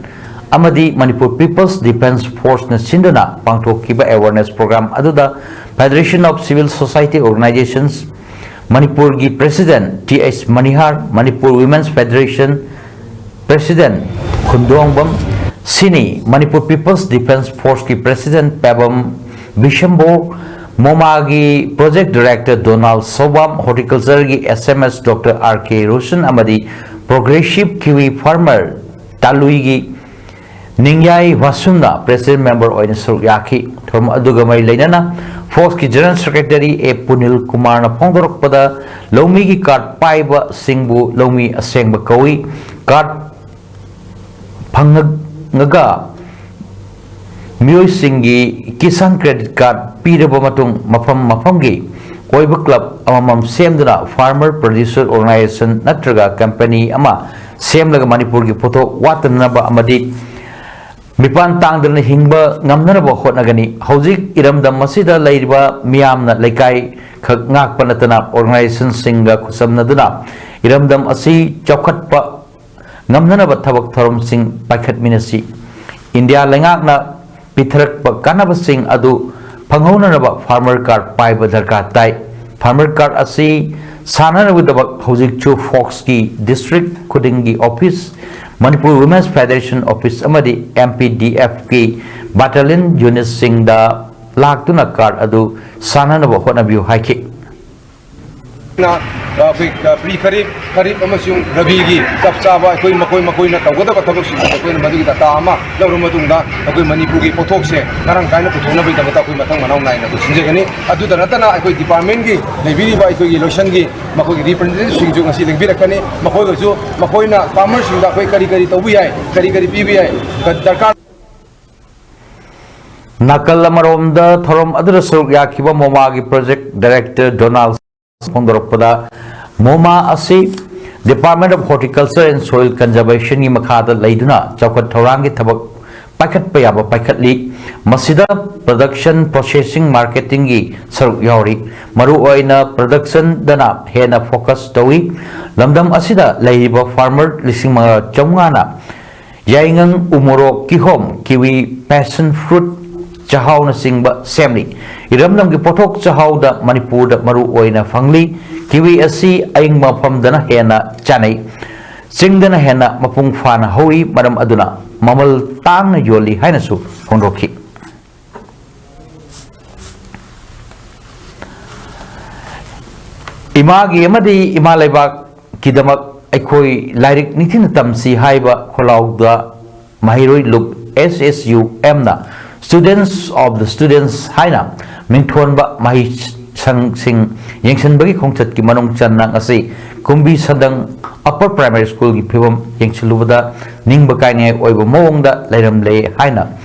ꯑꯃꯗꯤ Manipur People's Defence Force ꯅ ꯁꯤꯟꯗꯨꯅ ꯄꯥꯡꯊꯣꯛꯈꯤꯕ awareness program ꯑꯗꯨꯗ Federation of Civil Society Organizations ꯃꯅꯤꯄꯨꯔꯒꯤ President T H Manihar, Manipur Women's Federation President Khundongbam Sini, Manipur People's Defence Force ꯀꯤ President Pebam Bisambo, ꯃꯣꯃꯥꯒꯤ Project Director Donal Soubam, Horticulture ꯒꯤ S M S Doctor R K Roshan ꯑꯃꯗꯤ Progressive Kiwi Farmer ꯇꯥꯂꯨꯏꯒꯤ ꯅꯤꯡꯌꯥꯏ ꯋꯥꯁꯨꯝꯅ President Member ꯑꯣꯏꯅ ꯁꯔꯨꯛ ꯌꯥꯈꯤ꯫ ꯊꯧꯔꯝ ꯑꯗꯨꯒ ꯃꯔꯤ ꯂꯩꯅꯅ Fox ꯀꯤ General Secretary ꯑꯦ ꯄꯨꯅꯤꯜ ꯀꯨꯃꯥꯔꯅ ꯐꯣꯡꯗꯣꯔꯛꯄꯗ, ꯂꯧꯃꯤꯒꯤ card ꯄꯥꯏꯕꯁꯤꯡꯕꯨ ꯂꯧꯃꯤ ꯑꯁꯦꯡꯕ ꯀꯧꯏ꯫ Card ꯐꯪꯉꯒ ꯃꯤꯑꯣꯏꯁꯤꯡꯒꯤ Kisan Credit Card ꯄꯤꯔꯕ ꯃꯇꯨꯡ, ꯃꯐꯝ ꯃꯐꯝꯒꯤ ꯑꯣꯏꯕ club ꯑꯃꯃꯝ ꯁꯦꯝꯗꯨꯅ farmer producer organization ꯅꯠꯇ꯭ꯔꯒ company ꯑꯃ ꯁꯦꯝꯂꯒ ꯃꯅꯤꯄꯨꯔꯒꯤ ꯄꯣꯠꯊꯣꯛ ꯋꯥꯠꯇꯅꯕ ꯑꯃꯗꯤ ꯃꯤꯄꯥꯟ ꯇꯥꯡꯗꯅ ꯍꯤꯡꯕ ꯉꯝꯅꯅꯕ ꯍꯣꯠꯅꯒꯅꯤ꯫ ꯍꯧꯖꯤꯛ ꯏꯔꯝꯗꯝ ꯑꯁꯤꯗ ꯂꯩꯔꯤꯕ ꯃꯤꯌꯥꯝꯅ ꯂꯩꯀꯥꯏ ꯈꯛ ꯉꯥꯛꯄ ꯅꯠꯇꯅ organization ꯁꯤꯡꯒ ꯈꯨꯠꯁꯝꯅꯗꯨꯅ ꯏꯔꯝꯗꯝ ꯑꯁꯤ ꯆꯥꯎꯈꯠꯄ ꯉꯝꯅꯅꯕ ꯊꯕꯛ ꯊꯧꯔꯝꯁꯤꯡ ꯄꯥꯏꯈꯠꯃꯤꯟꯅꯁꯤ꯫ ꯏꯟꯗꯤꯌꯥ ꯂꯩꯉꯥꯛꯅ ꯄꯤꯊꯔꯛꯄ ꯀꯥꯟꯅꯕꯁꯤꯡ ꯑꯗꯨ ꯐꯪꯍꯧꯅꯅꯕ farmer card ꯄꯥꯏꯕ ꯗꯔꯀꯥꯔ ꯇꯥꯏ꯫ Farmer card ꯑꯁꯤ ꯁꯥꯟꯅꯅꯕꯒꯤꯗꯃꯛ ꯍꯧꯖꯤꯛꯁꯨ Fox ꯀꯤ district ꯈꯨꯗꯤꯡꯒꯤ office, Manipur Women's Federation office ꯑꯃꯗꯤ M P D F ꯀꯤ battalion unit ꯁꯤꯡꯗ ꯂꯥꯛꯇꯨꯅ card ꯑꯗꯨ ꯁꯥꯟꯅꯅꯕ ꯍꯣꯠꯅꯕꯤꯌꯨ ꯍꯥꯏꯈꯤ꯫ ꯑꯩꯈꯣꯏ ꯄ꯭ꯔꯤ ꯈꯔꯤꯞ, ꯈꯔꯤꯞ ꯑꯃꯁꯨꯡ ꯔꯕꯤꯒꯤ ꯆꯞ ꯆꯥꯕ ꯑꯩꯈꯣꯏ ꯃꯈꯣꯏ ꯃꯈꯣꯏꯅ ꯇꯧꯒꯗꯕ ꯊꯕꯛꯁꯤꯡ ꯑꯩꯈꯣꯏꯅ ꯃꯗꯨꯒꯤ ꯗꯇꯥ ꯑꯃ ꯂꯧꯔꯕ ꯃꯇꯨꯡꯗ ꯑꯩꯈꯣꯏ ꯃꯅꯤꯄꯨꯔꯒꯤ ꯄꯣꯠꯊꯣꯛꯁꯦ ꯃꯔꯥꯡ ꯀꯥꯏꯅ ꯄꯨꯊꯣꯛꯅꯕꯒꯤꯗꯕꯛꯇ ꯑꯩꯈꯣꯏ ꯃꯊꯪ ꯃꯅꯥꯎ ꯅꯥꯏꯅ ꯑꯩꯈꯣꯏ ꯁꯤꯟꯖꯒꯅꯤ꯫ ꯑꯗꯨꯗ ꯅꯠꯇꯅ ꯑꯩꯈꯣꯏ ꯗꯤꯄꯥꯔꯠꯃꯦꯟꯒꯤ ꯂꯩꯕꯤꯔꯤꯕ ꯑꯩꯈꯣꯏꯒꯤ ꯂꯣꯏꯁꯪꯒꯤ ꯃꯈꯣꯏꯒꯤ ꯔꯤꯄ꯭ꯔꯖꯦꯟꯇꯦꯇꯤꯚꯁꯤꯡꯁꯨ ꯉꯁꯤ ꯂꯦꯡꯕꯤꯔꯛꯀꯅꯤ꯫ ꯃꯈꯣꯏꯒꯁꯨ ꯃꯈꯣꯏꯅ ꯐꯥꯔꯃꯔꯁꯤꯡꯗ ꯑꯩꯈꯣꯏ ꯀꯔꯤ ꯀꯔꯤ ꯇꯧꯕ ꯌꯥꯏ, ꯀꯔꯤ ꯀꯔꯤ ꯄꯤꯕ ꯌꯥꯏ, ꯗꯔꯀꯥꯔ ꯅꯥꯀꯜ ꯑꯃꯔꯣꯝꯗ ꯊꯧꯔꯝ ꯑꯗꯨꯗ ꯁꯔꯨꯛ ꯌꯥꯈꯤꯕ ꯃꯣꯃꯥꯒꯤ ꯄ꯭ꯔꯣꯖꯦꯛ ꯗꯥꯏꯔꯦꯛꯇꯔ ꯗꯣꯅꯥꯜ ꯐꯣꯡꯗꯣꯔꯛꯄꯗ, ꯃꯣꯃꯥ ꯑꯁꯤ Department of Horticulture and Soil Conservationꯒꯤ ꯃꯈꯥꯗ ꯂꯩꯗꯨꯅ ꯆꯥꯎꯈꯠ ꯊꯧꯔꯥꯡꯒꯤ ꯊꯕꯛ ꯄꯥꯏꯈꯠꯄ ꯌꯥꯕ ꯄꯥꯏꯈꯠꯂꯤ꯫ ꯃꯁꯤꯗ production, processing, marketingꯒꯤ ꯁꯔꯨꯛ ꯌꯥꯎꯔꯤ꯫ ꯃꯔꯨꯑꯣꯏꯅ productionꯗꯅ ꯍꯦꯟꯅ focus ꯇꯧꯏ꯫ ꯂꯝꯗꯝ ꯑꯁꯤꯗ ꯂꯩꯔꯤꯕ farmer ꯂꯤꯁꯤꯡ ꯃꯉꯥ ꯆꯥꯝꯃꯉꯥꯅ ꯌꯥꯏꯉꯪ, ꯎꯃꯣꯔꯣꯛ, ꯀꯤꯍꯣꯝ, kiwi, passion fruit, ꯆꯥꯍꯥꯎꯅꯆꯤꯡꯕ ꯁꯦꯝꯂꯤ꯫ ꯏꯔꯝꯗꯝꯒꯤ ꯄꯣꯠꯊꯣꯛ ꯆꯥꯍꯥꯎꯗ ꯃꯅꯤꯄꯨꯔꯗ ꯃꯔꯨ ꯑꯣꯏꯅ ꯐꯪꯂꯤ꯫ Kiwi ꯑꯁꯤ ꯑꯏꯪꯕ ꯃꯐꯝꯗꯅ ꯍꯦꯟꯅ ꯆꯥꯅꯩ꯫ ꯆꯤꯡꯗꯅ ꯍꯦꯟꯅ ꯃꯄꯨꯡ ꯐꯥꯅ ꯍꯧꯏ, ꯃꯔꯝ ꯑꯗꯨꯅ ꯃꯃꯜ ꯇꯥꯡꯅ ꯌꯣꯜꯂꯤ ꯍꯥꯏꯅꯁꯨ ꯐꯣꯡꯗꯣꯛꯈꯤ꯫ ꯏꯃꯥꯒꯤ ꯑꯃꯗꯤ ꯏꯃꯥ ꯂꯩꯕꯥꯛꯀꯤꯗꯃꯛ ꯑꯩꯈꯣꯏ ꯂꯥꯏꯔꯤꯛ ꯅꯤꯡꯊꯤꯅ ꯇꯝꯁꯤ ꯍꯥꯏꯕ ꯈꯣꯜꯂꯥꯎꯗ ꯃꯍꯩꯔꯣꯏ ꯂꯨꯞ, S S U Mꯅ Students of the Students ꯍꯥꯏꯅ ꯃꯤꯡꯊꯣꯟꯕ ꯃꯍꯩꯁꯪꯁꯤꯡ ꯌꯦꯡꯁꯤꯟꯕꯒꯤ ꯈꯣꯡꯆꯠꯀꯤ ꯃꯅꯨꯡ ꯆꯟꯅ ꯉꯁꯤ ꯀꯨꯝꯕꯤ ꯁꯟꯗꯪ Upper Primary Schoolꯒꯤ ꯐꯤꯕꯝ ꯌꯦꯡꯁꯤꯜꯂꯨꯕꯗ ꯅꯤꯡꯕ ꯀꯥꯏꯅꯤꯡꯉꯥꯏ ꯑꯣꯏꯕ ꯃꯑꯣꯡꯗ ꯂꯩꯔꯝꯂꯦ ꯍꯥꯏꯅ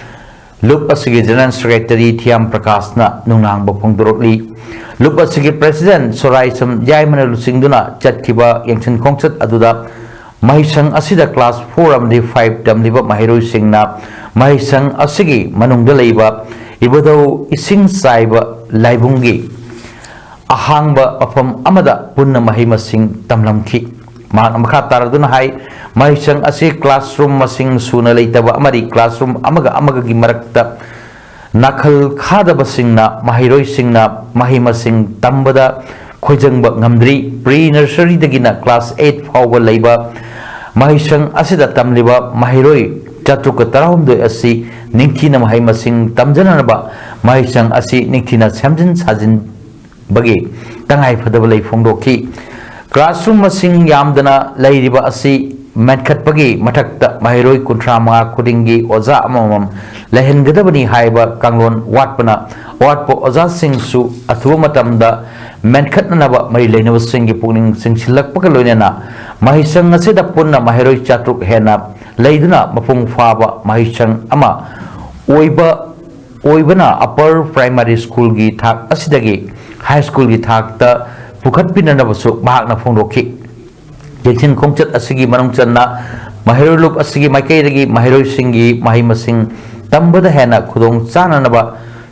ꯂꯨꯞ ꯑꯁꯤꯒꯤ General Secretary ꯊꯤꯌꯥꯝ ꯄ꯭ꯔꯀꯥꯁꯅ ꯅꯨꯡꯅꯥꯡꯕ ꯐꯣꯡꯗꯣꯔꯛꯂꯤ꯫ ꯂꯨꯞ ꯑꯁꯤꯒꯤ President ꯁꯣꯔꯥꯏꯁꯝ ꯌꯥꯏꯃꯅ ꯂꯨꯆꯤꯡꯗꯨꯅ ꯆꯠꯈꯤꯕ ꯌꯦꯡꯁꯤꯟ ꯈꯣꯡꯆꯠ ꯑꯗꯨꯗ ꯃꯍꯩꯁꯪ ꯑꯁꯤꯗ class four ꯑꯃꯗꯤ five ꯇꯝꯂꯤꯕ ꯃꯍꯩꯔꯣꯏꯁꯤꯡꯅ ꯃꯍꯩꯁꯪ ꯑꯁꯤꯒꯤ ꯃꯅꯨꯡꯗ ꯂꯩꯕ ꯏꯕꯨꯙꯧ ꯏꯁꯤꯡ ꯆꯥꯏꯕ ꯂꯥꯏꯕꯨꯡꯒꯤ ꯑꯍꯥꯡꯕ ꯃꯐꯝ ꯑꯃꯗ ꯄꯨꯟꯅ ꯃꯍꯩ ꯃꯁꯤꯡ ꯇꯝꯂꯝꯈꯤ꯫ ꯃꯍꯥꯛꯅ ꯃꯈꯥ ꯇꯥꯔꯗꯨꯅ ꯍꯥꯏ, ꯃꯍꯩꯁꯪ ꯑꯁꯤ classroom ꯃꯁꯤꯡ ꯁꯨꯅ ꯂꯩꯇꯕ ꯑꯃꯗꯤ classroom ꯑꯃꯒ ꯑꯃꯒꯒꯤ ꯃꯔꯛꯇ ꯅꯥꯈꯜ ꯈꯥꯗꯕꯁꯤꯡꯅ ꯃꯍꯩꯔꯣꯏꯁꯤꯡꯅ ꯃꯍꯩ ꯃꯁꯤꯡ ꯇꯝꯕꯗ ꯈꯣꯏꯖꯪꯕ ꯉꯝꯗ꯭ꯔꯤ꯫ Pre nurseryꯗꯒꯤꯅ class eight ꯐꯥꯎꯕ ꯂꯩꯕ ꯃꯍꯩꯁꯪ ꯑꯁꯤꯗ ꯇꯝꯂꯤꯕ ꯃꯍꯩꯔꯣꯏ ꯆꯥꯇ꯭ꯔꯨꯛꯀ ꯇꯔꯥꯍꯨꯝꯗꯣꯏ ꯑꯁꯤ ꯅꯤꯡꯊꯤꯅ ꯃꯍꯩ ꯃꯁꯤꯡ ꯇꯝꯖꯅꯅꯕ ꯃꯍꯩꯁꯪ ꯑꯁꯤ ꯅꯤꯡꯊꯤꯅ ꯁꯦꯝꯖꯤꯟ ꯁꯥꯖꯤꯟ ꯕꯒꯤ ꯇꯉꯥꯏ ꯐꯗꯕ ꯂꯩ ꯐꯣꯡꯗꯣꯛꯈꯤ꯫ Classroom ꯃꯁꯤꯡ ꯌꯥꯝꯗꯅ ꯂꯩꯔꯤꯕ ꯑꯁꯤ ꯃꯦꯟꯈꯠꯄꯒꯤ ꯃꯊꯛꯇ ꯃꯍꯩꯔꯣꯏ ꯀꯨꯟꯊ꯭ꯔꯥ ꯃꯉꯥ ꯈꯨꯗꯤꯡꯒꯤ ꯑꯣꯖꯥ ꯑꯃꯃꯝ ꯂꯩꯍꯟꯒꯗꯕꯅꯤ ꯍꯥꯏꯕ ꯀꯥꯡꯂꯣꯟ ꯋꯥꯠꯄꯅ ꯑꯋꯥꯠꯄ ꯑꯣꯖꯥꯁꯤꯡꯁꯨ ꯑꯊꯨꯕ ꯃꯇꯝꯗ ꯃꯦꯟꯈꯠꯅꯅꯕ ꯃꯔꯤ ꯂꯩꯅꯕꯁꯤꯡꯒꯤ ꯄꯨꯛꯅꯤꯡ ꯆꯤꯡꯁꯤꯜꯂꯛꯄꯒ ꯂꯣꯏꯅꯅ ꯃꯍꯩꯁꯪ ꯑꯁꯤꯗ ꯄꯨꯟꯅ ꯃꯍꯩꯔꯣꯏ ꯆꯥꯇ꯭ꯔꯨꯛ ꯍꯦꯟꯅ ꯂꯩꯗꯨꯅ ꯃꯄꯨꯡ ꯐꯥꯕ ꯃꯍꯩꯁꯪ ꯑꯃ ꯑꯣꯏꯕ ꯑꯣꯏꯕꯅ Upper Primary Schoolꯒꯤ ꯊꯥꯛ ꯑꯁꯤꯗꯒꯤ High Schoolꯒꯤ ꯊꯥꯛꯇ ꯄꯨꯈꯠꯄꯤꯅꯅꯕꯁꯨ ꯃꯍꯥꯛꯅ ꯐꯣꯡꯗꯣꯛꯈꯤ꯫ ꯌꯦꯡꯁꯤꯟ ꯈꯣꯡꯆꯠ ꯑꯁꯤꯒꯤ ꯃꯅꯨꯡ ꯆꯟꯅ ꯃꯍꯩꯔꯣꯏ ꯂꯨꯞ ꯑꯁꯤꯒꯤ ꯃꯥꯏꯀꯩꯗꯒꯤ ꯃꯍꯩꯔꯣꯏꯁꯤꯡꯒꯤ ꯃꯍꯩ ꯃꯁꯤꯡ ꯇꯝꯕꯗ ꯍꯦꯟꯅ ꯈꯨꯗꯣꯡ ꯆꯥꯅꯅꯕ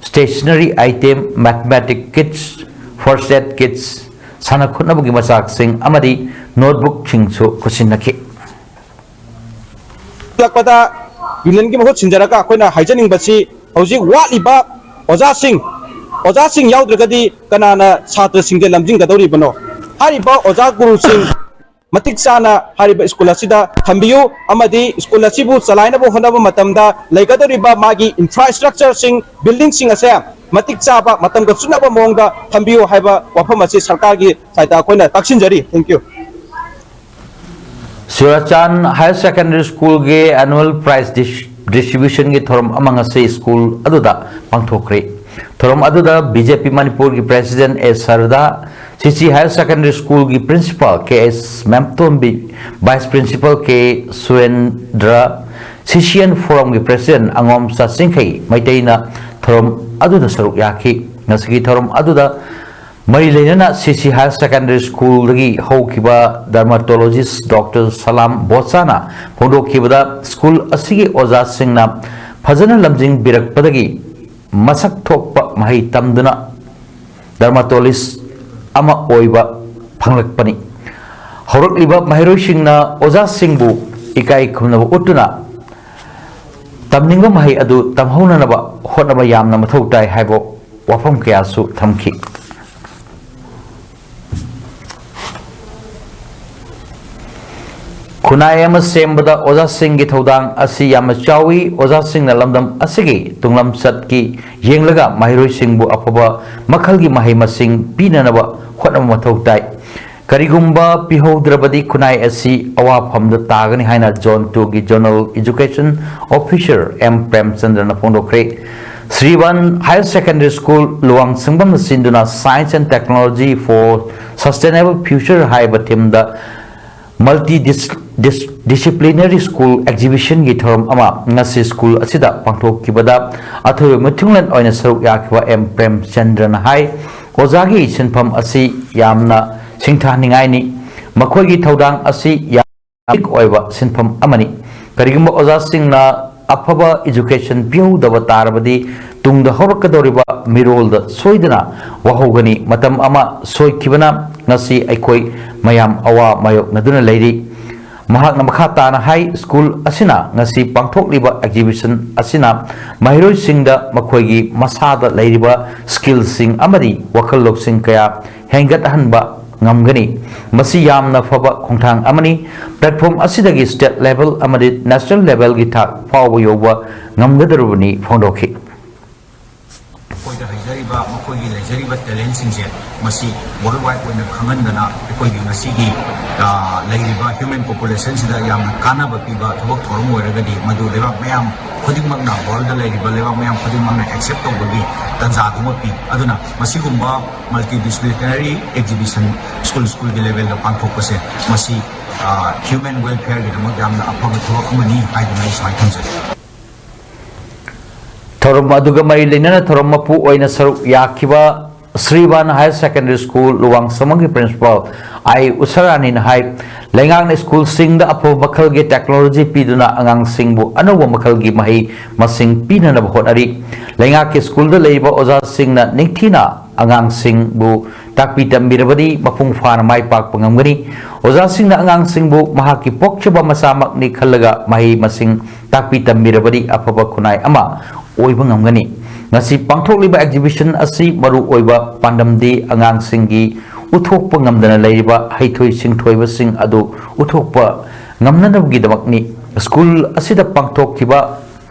stationery item, mathematics kits, first aid kits, ꯁꯥꯟꯅ ꯈꯣꯠꯅꯕꯒꯤ ꯃꯆꯥꯛꯁꯤꯡ ꯑꯃꯗꯤ notebookꯁꯤꯡꯁꯨ ꯈꯨꯠꯁꯤꯟꯅꯈꯤ꯫ ꯂꯥꯛꯄꯗ unionꯒꯤ ꯃꯍꯨꯠ ꯁꯤꯟꯖꯔꯒ ꯑꯩꯈꯣꯏꯅ ꯍꯥꯏꯖꯅꯤꯡꯕꯁꯤ, ꯍꯧꯖꯤꯛ ꯋꯥꯠꯂꯤꯕ ꯑꯣꯖꯥꯁꯤꯡ, ꯑꯣꯖꯥꯁꯤꯡ ꯌꯥꯎꯗ꯭ꯔꯒꯗꯤ ꯀꯅꯥꯅ ꯁꯥꯇ꯭ꯔꯁꯤꯡꯁꯦ ꯂꯝꯖꯤꯡꯒꯗꯧꯔꯤꯕꯅꯣ? ꯍꯥꯏꯔꯤꯕ ꯑꯣꯖꯥ ꯒꯨꯔꯨꯁꯤꯡ ꯃꯇꯤꯛ ꯆꯥꯅ ꯍꯥꯏꯔꯤꯕ school ꯑꯁꯤꯗ ꯊꯝꯕꯤꯌꯨ, ꯑꯃꯗꯤ school ꯑꯁꯤꯕꯨ ꯆꯂꯥꯏꯅꯕ ꯍꯣꯠꯅꯕ ꯃꯇꯝꯗ ꯂꯩꯒꯗꯧꯔꯤꯕ ꯃꯥꯒꯤ infrastructureꯁꯤꯡ, buildingꯁꯤꯡ ꯑꯁꯦ ꯃꯇꯤꯛ ꯆꯥꯕ, ꯃꯇꯝꯒ ꯆꯨꯅꯕ ꯃꯑꯣꯡꯗ ꯊꯝꯕꯤꯌꯨ ꯍꯥꯏꯕ ꯋꯥꯐꯝ ꯑꯁꯤ ꯁꯔꯀꯥꯔꯒꯤ ꯁꯥꯏꯠꯇ ꯑꯩꯈꯣꯏꯅ ꯇꯥꯛꯁꯤꯟꯖꯔꯤ꯫ Thank you꯫ ꯆꯨꯔꯥꯆꯥꯟ Higher Secondary Schoolꯒꯤ annual prize dis-, distributionꯒꯤ ꯊꯧꯔꯝ ꯑꯃ ꯉꯁꯤ school ꯑꯗꯨꯗ ꯄꯥꯡꯊꯣꯛꯈ꯭ꯔꯦ꯫ ꯊꯧꯔꯝ ꯑꯗꯨꯗ BJP ꯃꯅꯤꯄꯨꯔꯒꯤ President A ꯁꯔꯗꯥ, CC Higher Secondary Schoolꯒꯤ Principal K S ꯃꯦꯝꯇꯣꯝꯕꯤ, Vice Principal K ꯁꯨꯔꯦꯟꯗ꯭ꯔ, CCN Forumꯒꯤ President ꯑꯉꯣꯝ ꯆꯥꯆꯤꯡꯈꯩ ꯃꯩꯇꯩꯅ ꯊꯧꯔꯝ ꯑꯗꯨꯗ ꯁꯔꯨꯛ ꯌꯥꯈꯤ꯫ ꯉꯁꯤꯒꯤ ꯊꯧꯔꯝ ꯑꯗꯨꯗ ꯃꯔꯤ ꯂꯩꯅꯅ CC Higher Secondary Schoolꯗꯒꯤ ꯍꯧꯈꯤꯕ Dermatologist Doctor ꯁꯂꯥꯝ ꯕꯣꯆꯥꯅ ꯐꯣꯡꯗꯣꯛꯈꯤꯕꯗ, school ꯑꯁꯤꯒꯤ ꯑꯣꯖꯥꯁꯤꯡꯅ ꯐꯖꯅ ꯂꯝꯖꯤꯡꯕꯤꯔꯛꯄꯗꯒꯤ ꯃꯁꯛ ꯊꯣꯛꯄ ꯃꯍꯩ ꯇꯝꯗꯨꯅ Dermatologist ꯑꯃ ꯑꯣꯏꯕ ꯐꯪꯂꯛꯄꯅꯤ꯫ ꯍꯧꯔꯛꯂꯤꯕ ꯃꯍꯩꯔꯣꯏꯁꯤꯡꯅ ꯑꯣꯖꯥꯁꯤꯡꯕꯨ ꯏꯀꯥꯏ ꯈꯨꯝꯅꯕ ꯎꯠꯇꯨꯅ ꯇꯝꯅꯤꯡꯕ ꯃꯍꯩ ꯑꯗꯨ ꯇꯝꯍꯧꯅꯅꯕ ꯍꯣꯠꯅꯕ ꯌꯥꯝꯅ ꯃꯊꯧ ꯇꯥꯏ ꯍꯥꯏꯕ ꯋꯥꯐꯝ ꯀꯌꯥꯁꯨ ꯊꯝꯈꯤ꯫ ꯈꯨꯟꯅꯥꯏ ꯑꯃ ꯁꯦꯝꯕꯗ ꯑꯣꯖꯥꯁꯤꯡꯒꯤ ꯊꯧꯗꯥꯡ ꯑꯁꯤ ꯌꯥꯝꯅ ꯆꯥꯎꯏ꯫ ꯑꯣꯖꯥꯁꯤꯡꯅ ꯂꯝꯗꯝ ꯑꯁꯤꯒꯤ ꯇꯨꯡꯂꯝꯆꯠꯀꯤ ꯌꯦꯡꯂꯒ ꯃꯍꯩꯔꯣꯏꯁꯤꯡꯕꯨ ꯑꯐꯕ ꯃꯈꯜꯒꯤ ꯃꯍꯩ ꯃꯁꯤꯡ ꯄꯤꯅꯅꯕ ꯍꯣꯠꯅꯕ ꯃꯊꯧ ꯇꯥꯏ꯫ ꯀꯔꯤꯒꯨꯝꯕ ꯄꯤꯍꯧꯗ꯭ꯔꯕꯗꯤ ꯈꯨꯟꯅꯥꯏ ꯑꯁꯤ ꯑꯋꯥꯐꯝꯗ ꯇꯥꯒꯅꯤ ꯍꯥꯏꯅ Zone two ꯒꯤ Zonal Education Officer M ꯄ꯭ꯔꯦꯝꯆꯟꯗ꯭ꯔꯅ ꯐꯣꯡꯗꯣꯛꯈ꯭ꯔꯦ꯫ ꯁ꯭ꯔꯤꯕꯥꯟ Higher Secondary School ꯂꯨꯋꯥꯡꯁꯪꯕꯝꯅ ꯁꯤꯟꯗꯨꯅ Science and Technology for Sustainable Future ꯍꯥꯏꯕ theme ꯗ multi disciplinary school exhibition ꯒꯤ ꯊꯧꯔꯝ ꯑꯃ ꯉꯁꯤ ꯁ꯭ꯀꯨꯜ ꯑꯁꯤꯗ ꯄꯥꯡꯊꯣꯛꯈꯤꯕꯗ ꯑꯊꯣꯏꯕ ꯃꯤꯊꯨꯡꯂꯦꯟ ꯑꯣꯏꯅ ꯁꯔꯨꯛ ꯌꯥꯈꯤꯕ M ꯄ꯭ꯔꯦꯝꯆꯟꯗ꯭ꯔꯅ ꯍꯥꯏ, ꯑꯣꯖꯥꯒꯤ ꯁꯤꯟꯐꯝ ꯑꯁꯤ ꯌꯥꯝꯅ ꯁꯤꯡꯊꯥꯅꯤꯡꯉꯥꯏꯅꯤ꯫ ꯃꯈꯣꯏꯒꯤ ꯊꯧꯗꯥꯡ ꯑꯁꯤ ꯌꯥꯝꯅ ꯑꯣꯏꯕ ꯁꯤꯟꯐꯝ ꯑꯃꯅꯤ꯫ ꯀꯔꯤꯒꯨꯝꯕ ꯑꯣꯖꯥꯁꯤꯡꯅ ꯑꯐꯕ education ꯄꯤꯍꯧꯗꯕ ꯇꯥꯔꯕꯗꯤ ꯇꯨꯡꯗ ꯍꯧꯔꯛꯀꯗꯧꯔꯤꯕ ꯃꯤꯔꯣꯜꯗ ꯁꯣꯏꯗꯅ ꯋꯥꯍꯧꯒꯅꯤ꯫ ꯃꯇꯝ ꯑꯃ ꯁꯣꯏꯈꯤꯕꯅ ꯉꯁꯤ ꯑꯩꯈꯣꯏ ꯃꯌꯥꯝ ꯑꯋꯥ ꯃꯥꯌꯣꯛꯅꯗꯨꯅ ꯂꯩꯔꯤ꯫ ꯃꯍꯥꯛꯅ ꯃꯈꯥ ꯇꯥꯅ ꯍꯥꯏ, ꯁ꯭ꯀꯨꯜ ꯑꯁꯤꯅ ꯉꯁꯤ ꯄꯥꯡꯊꯣꯛꯂꯤꯕ exhibition ꯑꯁꯤꯅ ꯃꯍꯩꯔꯣꯏꯁꯤꯡꯗ ꯃꯈꯣꯏꯒꯤ ꯃꯁꯥꯗ ꯂꯩꯔꯤꯕ skill ꯁꯤꯡ ꯑꯃꯗꯤ ꯋꯥꯈꯜ ꯂꯧꯁꯤꯡ ꯀꯌꯥ ꯍꯦꯟꯒꯠꯍꯟꯕ ꯉꯝꯒꯅꯤ꯫ ꯃꯁꯤ ꯌꯥꯝꯅ ꯐꯕ ꯈꯣꯡꯊꯥꯡ ꯑꯃꯅꯤ꯫ Platform ꯑꯁꯤꯗꯒꯤ state level ꯑꯃꯗꯤ national level ꯒꯤ ꯊꯥꯛ ꯐꯥꯎꯕ ꯌꯧꯕ ꯉꯝꯒꯗꯧꯔꯕꯅꯤ ꯐꯣꯡꯗꯣꯛꯈꯤ꯫ ꯃꯈꯣꯏꯗ ꯍꯩꯖꯔꯤꯕ, ꯃꯈꯣꯏꯒꯤ ꯂꯩꯖꯔꯤꯕ talent ꯁꯤꯡꯁꯦ ꯃꯁꯤ world wide ꯑꯣꯏꯅ ꯈꯪꯍꯟꯗꯅ ꯑꯩꯈꯣꯏꯒꯤ ꯉꯁꯤꯒꯤ, ꯑ, ꯂꯩꯔꯤꯕ human population ꯁꯤꯗ ꯌꯥꯝꯅ ꯀꯥꯟꯅꯕ ꯄꯤꯕ ꯊꯕꯛ ꯊꯧꯔꯝ ꯑꯣꯏꯔꯒꯗꯤ ꯃꯗꯨ ꯂꯩꯕꯥꯛ ꯃꯌꯥꯝ ꯈꯨꯗꯤꯡꯃꯛꯅ, world ꯗ ꯂꯩꯔꯤꯕ ꯂꯩꯕꯥꯛ ꯃꯌꯥꯝ ꯈꯨꯗꯤꯡꯃꯛꯅ accept ꯇꯧꯕꯒꯤ ꯇꯥꯟꯖꯥꯗꯨꯃ ꯄꯤ꯫ ꯑꯗꯨꯅ ꯃꯁꯤꯒꯨꯝꯕ multidisciplinary exhibition school school ꯒꯤ level ꯗ ꯄꯥꯡꯊꯣꯛꯄꯁꯦ ꯃꯁꯤ, ꯑ, human welfare ꯒꯤꯗꯃꯛ ꯌꯥꯝꯅ ꯑꯐꯕ ꯊꯕꯛ ꯑꯃꯅꯤ ꯍꯥꯏꯗꯨꯅ ꯑꯩ ꯁꯨꯃꯥꯏꯅ ꯊꯝꯖꯒꯦ꯫ ꯊꯧꯔꯝ ꯑꯗꯨꯒ ꯃꯔꯤ ꯂꯩꯅꯅ ꯊꯧꯔꯝ ꯃꯄꯨ ꯑꯣꯏꯅ ꯁꯔꯨꯛ ꯌꯥꯈꯤꯕ ꯁ꯭ꯔꯤꯕꯥꯟ Higher Secondary School ꯂꯨꯋꯥꯡꯁꯪꯕꯝꯒꯤ principal ꯑꯥꯏ ꯎꯁꯥꯔꯥꯅꯤꯅ ꯍꯥꯏ, ꯂꯩꯉꯥꯛꯅ ꯁ꯭ꯀꯨꯜꯁꯤꯡꯗ ꯑꯐꯕ ꯃꯈꯜꯒꯤ technology ꯄꯤꯗꯨꯅ ꯑꯉꯥꯡꯁꯤꯡꯕꯨ ꯑꯅꯧꯕ ꯃꯈꯜꯒꯤ ꯃꯍꯩ ꯃꯁꯤꯡ ꯄꯤꯅꯅꯕ ꯍꯣꯠꯅꯔꯤ꯫ ꯂꯩꯉꯥꯛꯀꯤ ꯁ꯭ꯀꯨꯜꯗ ꯂꯩꯔꯤꯕ ꯑꯣꯖꯥꯁꯤꯡꯅ ꯅꯤꯡꯊꯤꯅ ꯑꯉꯥꯡꯁꯤꯡꯕꯨ ꯇꯥꯛꯄꯤ ꯇꯝꯕꯤꯔꯕꯗꯤ ꯃꯄꯨꯡ ꯐꯥꯅ ꯃꯥꯏ ꯄꯥꯛꯄ ꯉꯝꯒꯅꯤ꯫ ꯑꯣꯖꯥꯁꯤꯡꯅ ꯑꯉꯥꯡꯁꯤꯡꯕꯨ ꯃꯍꯥꯛꯀꯤ ꯄꯣꯛꯆꯕ ꯃꯆꯥꯃꯛꯅꯤ ꯈꯜꯂꯒ ꯃꯍꯩ ꯃꯁꯤꯡ ꯇꯥꯛꯄꯤ ꯇꯝꯕꯤꯔꯕꯗꯤ ꯑꯐꯕ ꯈꯨꯟꯅꯥꯏ ꯑꯃ ꯑꯣꯏꯕ ꯉꯝꯒꯅꯤ꯫ ꯉꯁꯤ ꯄꯥꯡꯊꯣꯛꯂꯤꯕ exhibition ꯑꯁꯤ ꯃꯔꯨ ꯑꯣꯏꯕ ꯄꯥꯟꯗꯝꯗꯤ ꯑꯉꯥꯡꯁꯤꯡꯒꯤ ꯎꯠꯊꯣꯛꯄ ꯉꯝꯗꯅ ꯂꯩꯔꯤꯕ ꯍꯩꯊꯣꯏ ꯁꯤꯡꯊꯣꯏꯕꯁꯤꯡ ꯑꯗꯨ ꯎꯠꯊꯣꯛꯄ ꯉꯝꯅꯅꯕꯒꯤꯗꯃꯛꯅꯤ꯫ ꯁ꯭ꯀꯨꯜ ꯑꯁꯤꯗ ꯄꯥꯡꯊꯣꯛꯈꯤꯕ,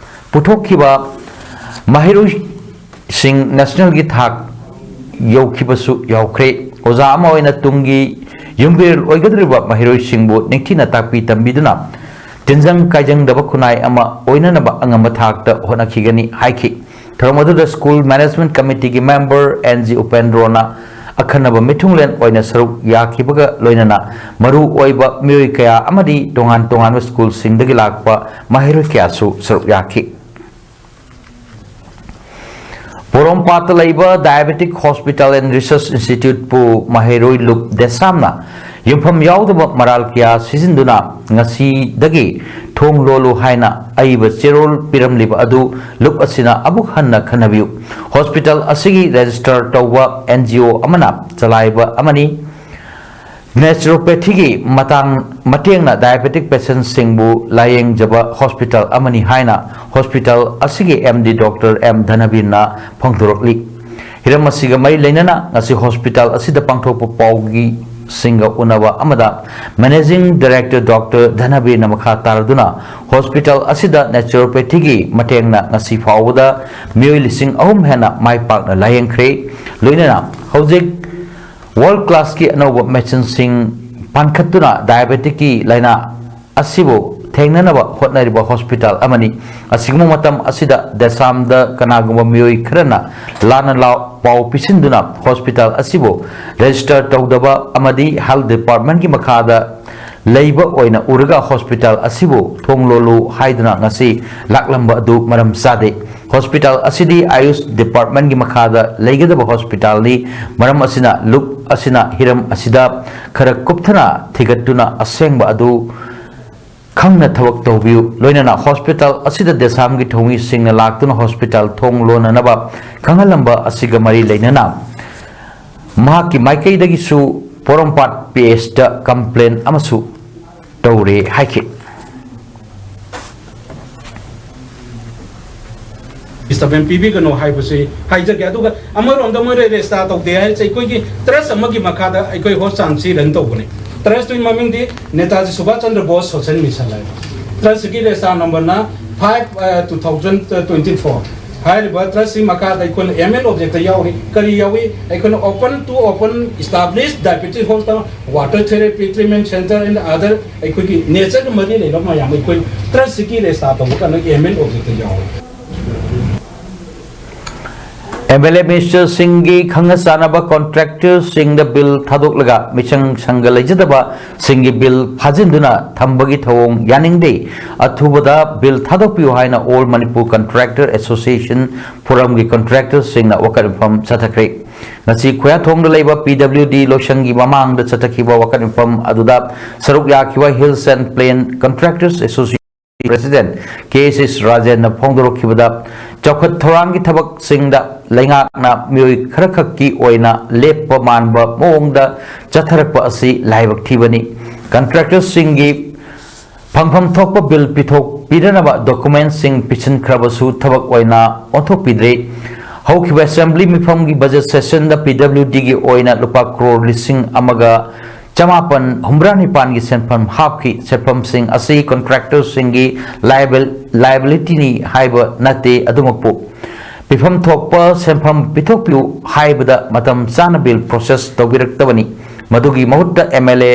ꯄꯨꯊꯣꯛꯈꯤꯕ ꯃꯍꯩꯔꯣꯏꯁꯤꯡ ꯅꯦꯁꯅꯦꯜꯒꯤ ꯊꯥꯛ ꯌꯧꯈꯤꯕꯁꯨ ꯌꯥꯎꯈ꯭ꯔꯦ꯫ ꯑꯣꯖꯥ ꯑꯃ ꯑꯣꯏꯅ ꯇꯨꯡꯒꯤ ꯌꯨꯝꯕꯤꯔꯦꯜ ꯑꯣꯏꯒꯗꯧꯔꯤꯕ ꯃꯍꯩꯔꯣꯏꯁꯤꯡꯕꯨ ꯅꯤꯡꯊꯤꯅ ꯇꯥꯛꯄꯤ ꯇꯝꯕꯤꯗꯨꯅ ꯇꯤꯟꯖꯪ ꯀꯥꯏꯖꯪꯗꯕ ꯈꯨꯟꯅꯥꯏ ꯑꯃ ꯑꯣꯏꯅꯅꯕ ꯑꯉꯝꯕ ꯊꯥꯛꯇ ꯍꯣꯠꯅꯈꯤꯒꯅꯤ ꯍꯥꯏꯈꯤ꯫ ꯊꯧꯔꯝ ꯑꯗꯨꯗ ꯁ꯭ꯀꯨꯜ ꯃꯦꯅꯦꯖꯃꯦꯟꯠ ꯀꯃꯤꯇꯤꯒꯤ ꯃꯦꯝꯕꯔ ꯑꯦꯟ ꯖꯤ ꯎꯄꯦꯟꯗ꯭ꯔꯣꯅ ꯑꯈꯟꯅꯕ ꯃꯤꯊꯨꯡꯂꯦꯟ ꯑꯣꯏꯅ ꯁꯔꯨꯛ ꯌꯥꯈꯤꯕꯒ ꯂꯣꯏꯅꯅ ꯃꯔꯨ ꯑꯣꯏꯕ ꯃꯤꯑꯣꯏ ꯀꯌꯥ ꯑꯃꯗꯤ ꯇꯣꯉꯥꯟ ꯇꯣꯉꯥꯟꯕ ꯁ꯭ꯀꯨꯜꯁꯤꯡꯗꯒꯤ ꯂꯥꯛꯄ ꯃꯍꯩꯔꯣꯏ ꯀꯌꯥꯁꯨ ꯁꯔꯨꯛ ꯌꯥꯈꯤ꯫ ꯄꯣꯔꯣꯝꯄꯥꯠꯇ ꯂꯩꯕ Diabetic Hospital and Research Instituteꯄꯨ ꯃꯍꯩꯔꯣꯏ ꯂꯨꯞ ꯗꯦꯁꯥꯝꯅ ꯌꯨꯝꯐꯝ ꯌꯥꯎꯗꯕ ꯃꯔꯥꯜ ꯀꯌꯥ ꯁꯤꯖꯤꯟꯗꯨꯅ ꯉꯁꯤꯗꯒꯤ ꯊꯣꯡ ꯂꯣꯜꯂꯨ ꯍꯥꯏꯅ ꯑꯏꯕ ꯆꯦꯔꯣꯜ ꯄꯤꯔꯝꯂꯤꯕ ꯑꯗꯨ ꯂꯨꯞ ꯑꯁꯤꯅ ꯑꯃꯨꯛ ꯍꯟꯅ ꯈꯟꯅꯕꯤꯌꯨ꯫ ꯍꯣꯁꯄꯤꯇꯥꯜ ꯑꯁꯤꯒꯤ ꯔꯦꯖꯤꯁꯇꯔ ꯇꯧꯕ ꯑꯦꯟ ꯖꯤ ꯑꯣ ꯑꯃꯅ ꯆꯂꯥꯏꯕ ꯑꯃꯅꯤ꯫ ꯅꯦꯆꯨꯔꯣꯄꯦꯊꯤꯒꯤ ꯃꯇꯥꯡ, ꯃꯇꯦꯡꯅ ꯗꯥꯏꯕꯦꯇꯤꯛ ꯄꯦꯁꯦꯟꯠꯁꯤꯡꯕꯨ ꯂꯥꯌꯦꯡꯖꯕ ꯍꯣꯁꯄꯤꯇꯥꯜ ꯑꯃꯅꯤ ꯍꯥꯏꯅ ꯍꯣꯁꯄꯤꯇꯥꯜ ꯑꯁꯤꯒꯤ ꯑꯦꯝ ꯗꯤ ꯗꯣꯛꯇꯔ ꯑꯦꯝ ꯙꯅꯕꯤꯔꯅ ꯐꯣꯡꯗꯣꯔꯛꯂꯤ꯫ ꯍꯤꯔꯝ ꯑꯁꯤꯒ ꯃꯔꯤ ꯂꯩꯅꯅ ꯉꯁꯤ ꯍꯣꯁꯄꯤꯇꯥꯜ ꯑꯁꯤꯗ ꯄꯥꯡꯊꯣꯛꯄ ꯄꯥꯎꯒꯤꯁꯤꯡꯒ ꯎꯅꯕ ꯑꯃꯗ ꯃꯦꯅꯦꯖꯤꯡ ꯗꯥꯏꯔꯦꯛꯇꯔ ꯗꯣꯛꯇꯔ ꯙꯅꯕꯤꯔꯅ ꯃꯈꯥ ꯇꯥꯔꯗꯨꯅ ꯍꯣꯁꯄꯤꯇꯥꯜ ꯑꯁꯤꯗ ꯅꯦꯆꯨꯔꯣꯄꯦꯊꯤꯒꯤ ꯃꯇꯦꯡꯅ ꯉꯁꯤ ꯐꯥꯎꯕꯗ ꯃꯤꯑꯣꯏ ꯂꯤꯁꯤꯡ ꯑꯍꯨꯝ ꯍꯦꯟꯅ ꯃꯥꯏ ꯄꯥꯛꯅ ꯂꯥꯌꯦꯡꯈ꯭ꯔꯦ꯫ ꯂꯣꯏꯅꯅ ꯍꯧꯖꯤꯛ ꯋꯥꯔꯜꯗ ꯀ꯭ꯂꯥꯁꯀꯤ ꯑꯅꯧꯕ ꯃꯦꯆꯤꯟꯁꯤꯡ ꯄꯥꯟꯈꯠꯇꯨꯅ ꯗꯥꯏꯕꯦꯇꯤꯛꯀꯤ ꯂꯥꯏꯅꯥ ꯑꯁꯤꯕꯨ ꯊꯦꯡꯅꯅꯕ ꯍꯣꯠꯅꯔꯤꯕ ꯍꯣꯁꯄꯤꯇꯥꯜ ꯑꯃꯅꯤ꯫ ꯑꯁꯤꯒꯨꯝꯕ ꯃꯇꯝ ꯑꯁꯤꯗ ꯗꯦꯁꯥꯝꯗ ꯀꯅꯥꯒꯨꯝꯕ ꯃꯤꯑꯣꯏ ꯈꯔꯅ ꯂꯥꯟꯅ ꯂꯥꯎ-, ꯄꯥꯎ ꯄꯤꯁꯤꯟꯗꯨꯅ ꯍꯣꯁꯄꯤꯇꯥꯜ ꯑꯁꯤꯕꯨ ꯔꯦꯖꯤꯁꯇꯔ ꯇꯧꯗꯕ ꯑꯃꯗꯤ ꯍꯦꯜꯊ ꯗꯤꯄꯥꯔꯠꯃꯦꯟꯠꯀꯤ ꯃꯈꯥꯗ ꯂꯩꯕ ꯑꯣꯏꯅ ꯎꯔꯒ ꯍꯣꯁꯄꯤꯇꯥꯜ ꯑꯁꯤꯕꯨ ꯊꯣꯡ ꯂꯣꯜꯂꯨ ꯍꯥꯏꯗꯨꯅ ꯉꯁꯤ ꯂꯥꯛꯂꯝꯕ ꯑꯗꯨ ꯃꯔꯝ ꯆꯥꯗꯦ꯫ ꯍꯣꯁꯄꯤꯇꯥꯜ ꯑꯁꯤꯗꯤ ꯑꯥꯌꯨꯁ ꯗꯤꯄꯥꯔꯠꯃꯦꯟꯠꯀꯤ ꯃꯈꯥꯗ ꯂꯩꯒꯗꯕ ꯍꯣꯁꯄꯤꯇꯥꯜꯅꯤ꯫ ꯃꯔꯝ ꯑꯁꯤꯅ ꯂꯨꯞ ꯑꯁꯤꯅ ꯍꯤꯔꯝ ꯑꯁꯤꯗ ꯈꯔ ꯀꯨꯞꯊꯅ ꯊꯤꯒꯠꯇꯨꯅ ꯑꯁꯦꯡꯕ ꯑꯗꯨ ꯈꯪꯅ ꯊꯕꯛ ꯇꯧꯕꯤꯌꯨ꯫ ꯂꯣꯏꯅꯅ ꯍꯣꯁꯄꯤꯇꯥꯜ ꯑꯁꯤꯗ ꯗꯦꯁꯥꯝꯒꯤ ꯊꯧꯃꯤꯁꯤꯡꯅ ꯂꯥꯛꯇꯨꯅ ꯍꯣꯁꯄꯤꯇꯥꯜ ꯊꯣꯡ ꯂꯣꯟꯅꯅꯕ ꯈꯪꯍꯜꯂꯝꯕ ꯑꯁꯤꯒ ꯃꯔꯤ ꯂꯩꯅꯅ ꯃꯍꯥꯛꯀꯤ ꯃꯥꯏꯀꯩꯗꯒꯤꯁꯨ ꯄꯣꯔꯣꯝꯄꯥꯠ ꯄꯤ ꯑꯦꯁꯇ ꯀꯝꯄ꯭ꯂꯦꯟ ꯑꯃꯁꯨ ꯇꯧꯔꯦ ꯍꯥꯏꯈꯤ꯫ ꯗꯤꯁꯇꯔꯕꯦꯟꯁ ꯄꯤꯕꯤꯒꯅꯨ ꯍꯥꯏꯕꯁꯤ ꯍꯥꯏꯖꯒꯦ꯫ ꯑꯗꯨꯒ ꯑꯃꯔꯣꯝꯗ ꯃꯣꯏ ꯔꯦꯖꯤꯁꯇꯥꯔ ꯇꯧꯗꯦ ꯍꯥꯏꯔꯤꯁꯦ ꯑꯩꯈꯣꯏꯒꯤ ꯇ꯭ꯔꯁ ꯑꯃꯒꯤ ꯃꯈꯥꯗ ꯑꯩꯈꯣꯏ ꯍꯣꯁꯄꯤꯇꯥꯜꯁꯤ ꯔꯟ ꯇꯧꯕꯅꯤ꯫ ꯇ꯭ꯔꯁꯇꯨꯒꯤ ꯃꯃꯤꯡꯗꯤ ꯅꯦꯇꯥꯖꯤ ꯁꯨꯚꯥꯁ ꯆꯟꯗ꯭ꯔ ꯕꯣꯁ ꯁꯣꯁꯦꯜ ꯃꯤꯁꯟ ꯍꯥꯏꯕ꯫ ꯇ꯭ꯔꯁꯁꯤꯒꯤ ꯔꯦꯖꯤꯁꯇꯥꯔ ꯅꯝꯕꯔꯅ five two thousand twenty four. ꯍꯥꯏꯔꯤꯕ ꯇ꯭ꯔꯁꯁꯤ ꯃꯈꯥꯗ ꯑꯩꯈꯣꯏꯅ ꯑꯦꯝ ꯑꯦꯜ ꯑꯣꯕꯖꯦꯛꯇ ꯌꯥꯎꯔꯤ꯫ ꯀꯔꯤ ꯌꯥꯎꯏ? ꯑꯩꯈꯣꯏꯅ open to open established diabetes hospital, water therapy treatment center and other ꯑꯩꯈꯣꯏꯒꯤ ꯅꯦꯆꯔꯒ ꯃꯔꯤ ꯂꯩꯅꯕ ꯃꯌꯥꯝ ꯑꯩꯈꯣꯏ ꯇ꯭ꯔꯁꯁꯤꯒꯤ ꯔꯦꯖꯤꯁꯇꯥꯔ ꯇꯧꯕ ꯀꯥꯟꯗ ꯑꯦꯝ ꯑꯦꯜ ꯑꯣꯕꯖꯦꯛꯇ ꯌꯥꯎꯔꯤ꯫ ꯑꯦꯝ ꯑꯦꯜ ꯑꯦ ꯃꯤꯅꯤꯁꯇꯔꯁꯤꯡꯒꯤ ꯈꯪꯅ ꯆꯥꯟꯅꯕ ꯀꯣꯟꯇ꯭ꯔꯦꯛꯇꯔꯁꯤꯡꯗ ꯕꯤꯜ ꯊꯥꯗꯣꯛꯂꯒ ꯃꯤꯆꯪ ꯁꯪꯒ ꯂꯩꯖꯗꯕꯁꯤꯡꯒꯤ ꯕꯤꯜ ꯐꯥꯖꯤꯟꯗꯨꯅ ꯊꯝꯕꯒꯤ ꯊꯧꯑꯣꯡ ꯌꯥꯅꯤꯡꯗꯦ꯫ ꯑꯊꯨꯕꯗ ꯕꯤꯜ ꯊꯥꯗꯣꯛꯄꯤꯌꯨ ꯍꯥꯏꯅ ꯑꯣꯜ ꯃꯅꯤꯄꯨꯔ ꯀꯟꯇ꯭ꯔꯦꯛꯇꯔ ꯑꯦꯁꯣꯁꯤꯌꯦꯁꯟ ꯐꯣꯔꯝꯒꯤ ꯀꯟꯇ꯭ꯔꯦꯛꯇꯔꯁꯤꯡꯅ ꯋꯥꯀꯠ ꯃꯤꯐꯝ ꯆꯠꯊꯈ꯭ꯔꯦ꯫ ꯉꯁꯤ ꯈꯨꯌꯥꯊꯣꯡꯗ ꯂꯩꯕ ꯄꯤ ꯗꯕ꯭ꯂꯤꯎ ꯗꯤ ꯂꯣꯏꯁꯪꯒꯤ ꯃꯃꯥꯡꯗ ꯆꯠꯊꯈꯤꯕ ꯋꯥꯀꯠ ꯃꯤꯐꯝ ꯑꯗꯨꯗ ꯁꯔꯨꯛ ꯌꯥꯈꯤꯕ hills and plain contractors association president K S S ꯔꯥꯖꯦꯟꯅ ꯐꯣꯡꯗꯣꯔꯛꯈꯤꯕꯗ, ꯆꯥꯎꯈꯠ ꯊꯧꯔꯥꯡꯒꯤ ꯊꯕꯛꯁꯤꯡꯗ ꯂꯩꯉꯥꯛꯅ ꯃꯤꯑꯣꯏ ꯈꯔꯈꯛꯀꯤ ꯑꯣꯏꯅ ꯂꯦꯞꯄ ꯃꯥꯟꯕ ꯃꯑꯣꯡꯗ ꯆꯠꯊꯔꯛꯄ ꯑꯁꯤ ꯂꯥꯏꯕꯛ ꯊꯤꯕꯅꯤ꯫ ꯀꯟꯇ꯭ꯔꯦꯛꯇꯔꯁꯤꯡꯒꯤ ꯐꯪꯐꯝ ꯊꯣꯛꯄ ꯕꯤꯜ ꯄꯤꯊꯣꯛꯄꯤꯗꯅꯕ ꯗꯣꯀꯨꯃꯦꯟꯠꯁꯤꯡ ꯄꯤꯁꯤꯟꯈ꯭ꯔꯕꯁꯨ ꯊꯕꯛ ꯑꯣꯏꯅ ꯑꯣꯟꯊꯣꯛꯄꯤꯗ꯭ꯔꯦ꯫ ꯍꯧꯈꯤꯕ ꯑꯦꯁꯦꯝꯕ꯭ꯂꯤ ꯃꯤꯐꯝꯒꯤ ꯕꯖꯦꯠ ꯁꯦꯁꯟꯗ ꯄꯤ ꯗꯕ꯭ꯂꯤꯎ ꯗꯤꯒꯤ ꯑꯣꯏꯅ ꯂꯨꯄꯥ ꯀ꯭ꯔꯣꯔ ꯂꯤꯁꯤꯡ ꯑꯃꯒ ꯆꯃꯥꯄꯟ ꯍꯨꯝꯗ꯭ꯔꯥ ꯅꯤꯄꯥꯟꯒꯤ ꯁꯦꯟꯐꯝ ꯍꯥꯞꯈꯤ꯫ ꯁꯦꯟꯐꯝꯁꯤꯡ ꯑꯁꯤ ꯀꯟꯇ꯭ꯔꯦꯛꯇꯔꯁꯤꯡꯒꯤ ꯂꯥꯏꯕꯤꯂꯤꯇꯤꯅꯤ ꯍꯥꯏꯕ ꯅꯠꯇꯦ꯫ ꯑꯗꯨꯃꯛꯄꯨ ꯄꯤꯐꯝ ꯊꯣꯛꯄ ꯁꯦꯟꯐꯝ ꯄꯤꯊꯣꯛꯄꯤꯌꯨ ꯍꯥꯏꯕꯗ ꯃꯇꯝ ꯆꯥꯅ ꯕꯤꯜ ꯄ꯭ꯔꯣꯁꯦꯁ ꯇꯧꯕꯤꯔꯛꯇꯕꯅꯤ꯫ ꯃꯗꯨꯒꯤ ꯃꯍꯨꯠꯇ ꯑꯦꯝ ꯑꯦꯜ ꯑꯦ